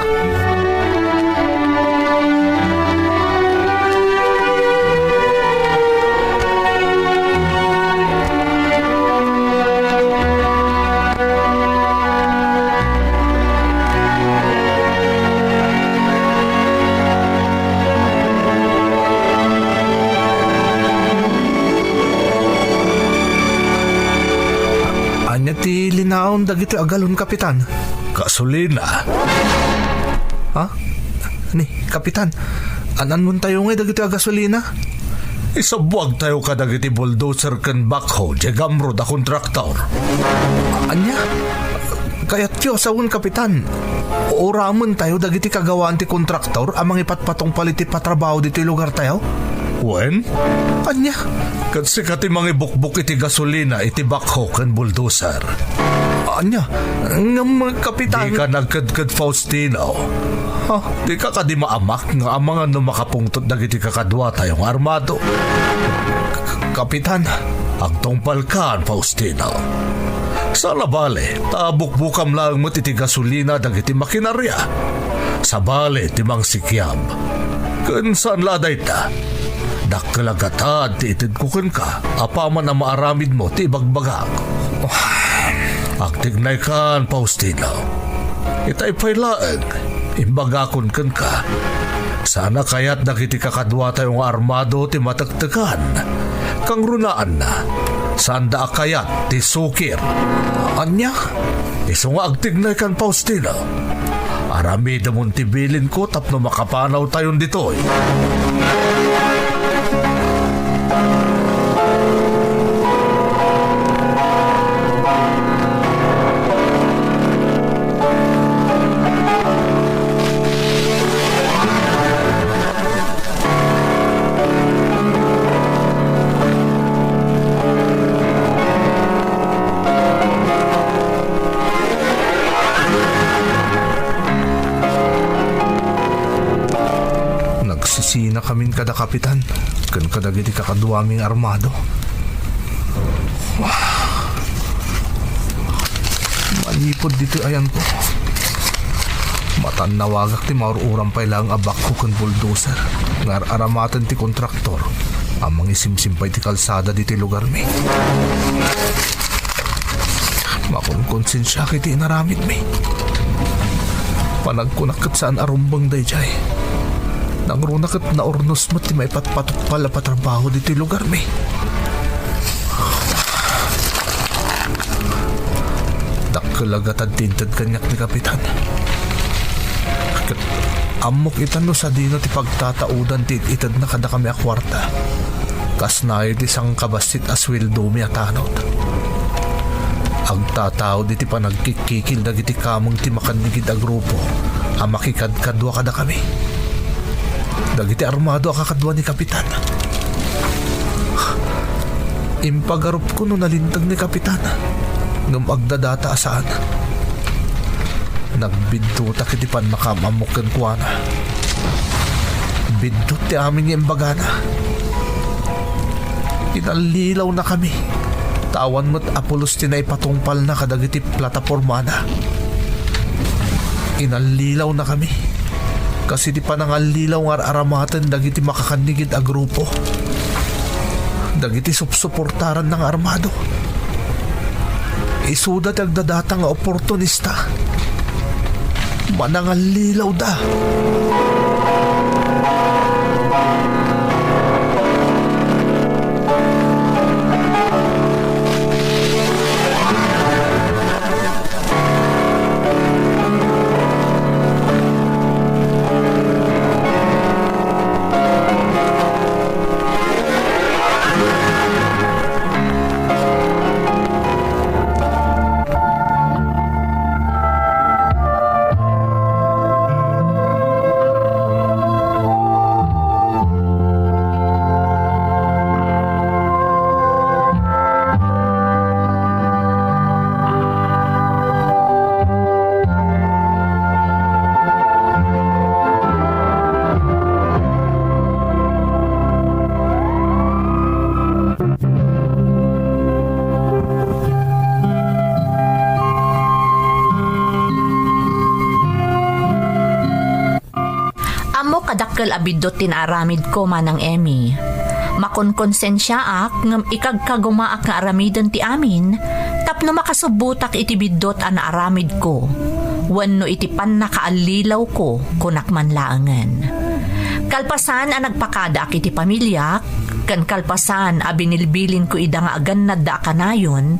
Ania ti linaon dagitoy a galon, Kapitan? Gasolina. Ha? Ni, Kapitan, an-anmontayo ngay dagitoy a gasolina? Isabbuagtayo kadagiti bulldozer ken backhoe, diay gamrod a kontraktor. Ania? Kayatyo a sawen, Kapitan, uramentayo dagiti kagawaan ti kontraktor a mangipatpatungpal iti patrabaho ditoy lugartayo? Wen? Ania? Ket sika ti mangibukbok iti gasolina iti backhoe ken bulldozer. Ania? Ngem, Kapitan. Dika nagkedked, Faustino. Ha? Dika kadi maamak nga amangan no makapungtot dagiti kakaduatayo nga armado? K-, Kapitan. Agtungpalkan, Faustino. Saan a bale, ta bukbokam laeng met iti gasolina dagiti makinaria. Sabali ti mangsikiab. Ken saan la a dayta, dakkel a gatad ti itedko kenka apaman a maaramidmo ti ibagbagak. Agtignaykan, Faustino. Itay pay laeng, imbagakon kenka, saan a kayat dagiti kakaduatayo nga armado ti matektekan. Kangrunaanna, saanda a kayat ti sukir. Ania? Isu nga agtignaykan, Faustino. Aramidemon ti bilinko tapno makapanawtayon ditoy. Nagsisinakamin kada kapitan ken kadagiti kakaduami nga armado. Manipud ditoy ayanko, matannawagak ti maur-uram pay laeng a backhoe ken bulldozer nga ar-aramaten ti kontraktor a mangisimsim pay ti kalsada ditoy lugarmi. Makonkonsensiak iti inaramidmi. Panagkunak ket saan a rumbeng daydiay. Nangruna ket naurnos met ti maipatpatungpal a patrabaho ditoy lugarmi. Dakkel a gatad ti inted kaniak ni Kapitan. Ket ammok ita no sadino ti pagtataudan ti it-itedna kadakami a kuarta. Kasnayo ti sangkabassit a sueldomi a tanod. Agtataud iti panagkikkikil dagiti kameng ti makannigid a grupo a makikadkadua kadakami. Dagiti armado a kakadua ni Kapitan. Impagarupko no nalinteg ni Kapitan, ngem agdadata a saan. Nagbiddutak iti pannakaam-ammok kenkuana. Biddut ti amin nga imbagana. Inallilawnakami, ta awan met a pulos ti naipatungpalna kadagiti platapormana. Inallilawnakami, kas iti panangallilaw nga ar-aramaten dagiti makakannigid a grupo, dagiti supsuportaranna nga armado. Isuda ti agdadata nga oportunista. Manangallilawda. Dakkel a biddut ti naaramidko, Manang Emmy. Makonkonsensiaak ngem ikagkagumaak nga aramiden ti amin tapno makasubbotak iti biddut a naaramidko wenno iti pannakaallilawko, kunak man laengen. Kalpasan a nagpakadaak iti pamiliak, ken kalpasan a binilbilinko ida nga agannadda a kanayon,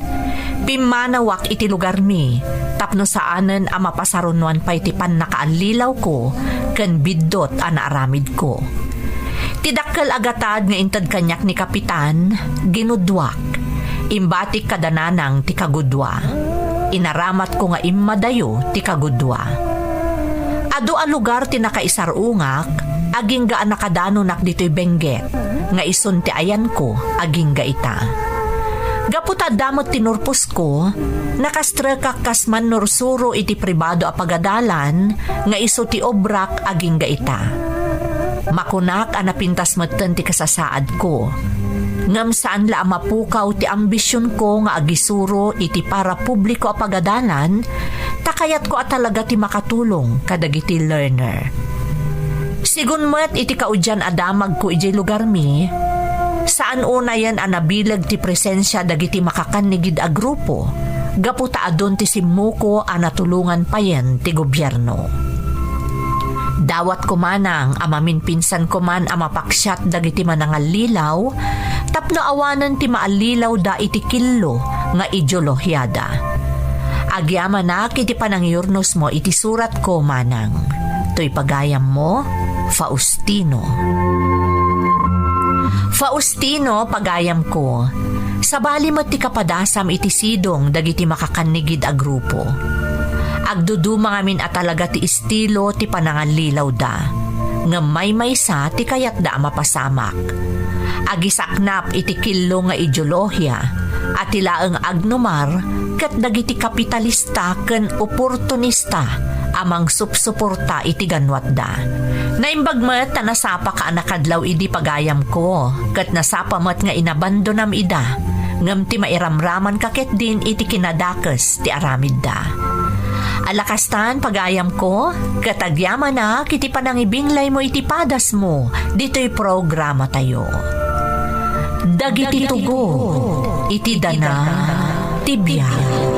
pimmanawak iti lugarmi tapno saanen a mapasarunoan pay ti pannakaallilawko ken biddut a naaramidko. Ti dakkel a gatad nga inted kaniak ni Kapitan, ginudduak. Imbatik kada nanang ti kagudua. Inaramatko nga immadayo ti kagudua. Adu a lugar ti nakaisar-ungak, agingga a nakadanonak ditoy Benguet, nga isun ti ayanko, agingga ita. Gapu ta adda met ti nurposko, nakastrekak kas mannursuro iti pribado a pagadalan nga isu ti obrak agingga ita. Makunak a napintas metten ti kasasaadko. Ngem saan la a mapukaw ti ambisionko nga agisuro iti parapubliko a pagadalan, ta kayatko a talaga ti makatulong kadagiti learner. Sigun met iti kaudian a damagko idiay lugarmi, saan unayen a nabileg ti presensia dagiti makakannigid a grupo, gapu ta adun ti simmuko a natulongan payen ti gobierno. Dawatko manang a maminpinsanko man a mapaksiat dagiti manangallilaw tapno awanen ti maallilawda iti killo nga ideolohiada. Agyamanak iti panangiyurnosmo iti suratko, manang. Toy pagayammo, Faustino. Faustino, pagayamko, sabali met ti kapadasam iti sidong dagiti makakannigid a grupo. Agduduma ngamin a talaga ti estilo ti panangallilawda, ngem maymaysa ti kayatda a mapasamak. Agisaknap iti killo nga ideolohia a ti laeng agnumar ket dagiti kapitalista ken oportunista a mangsupsuporta iti ganwatda. Naimbag met ta nasapaka a nakadlaw idi pagayamko, ket nasapa met nga inabandonam ida, ngem ti mairamramanka ketdin iti kinadakes ti aramidda. Ala kastan, pagayamko, ket agyamanak iti panangibinglaymo iti padasmo ditoy programatayo. Dagiti tugot iti dana ti biag.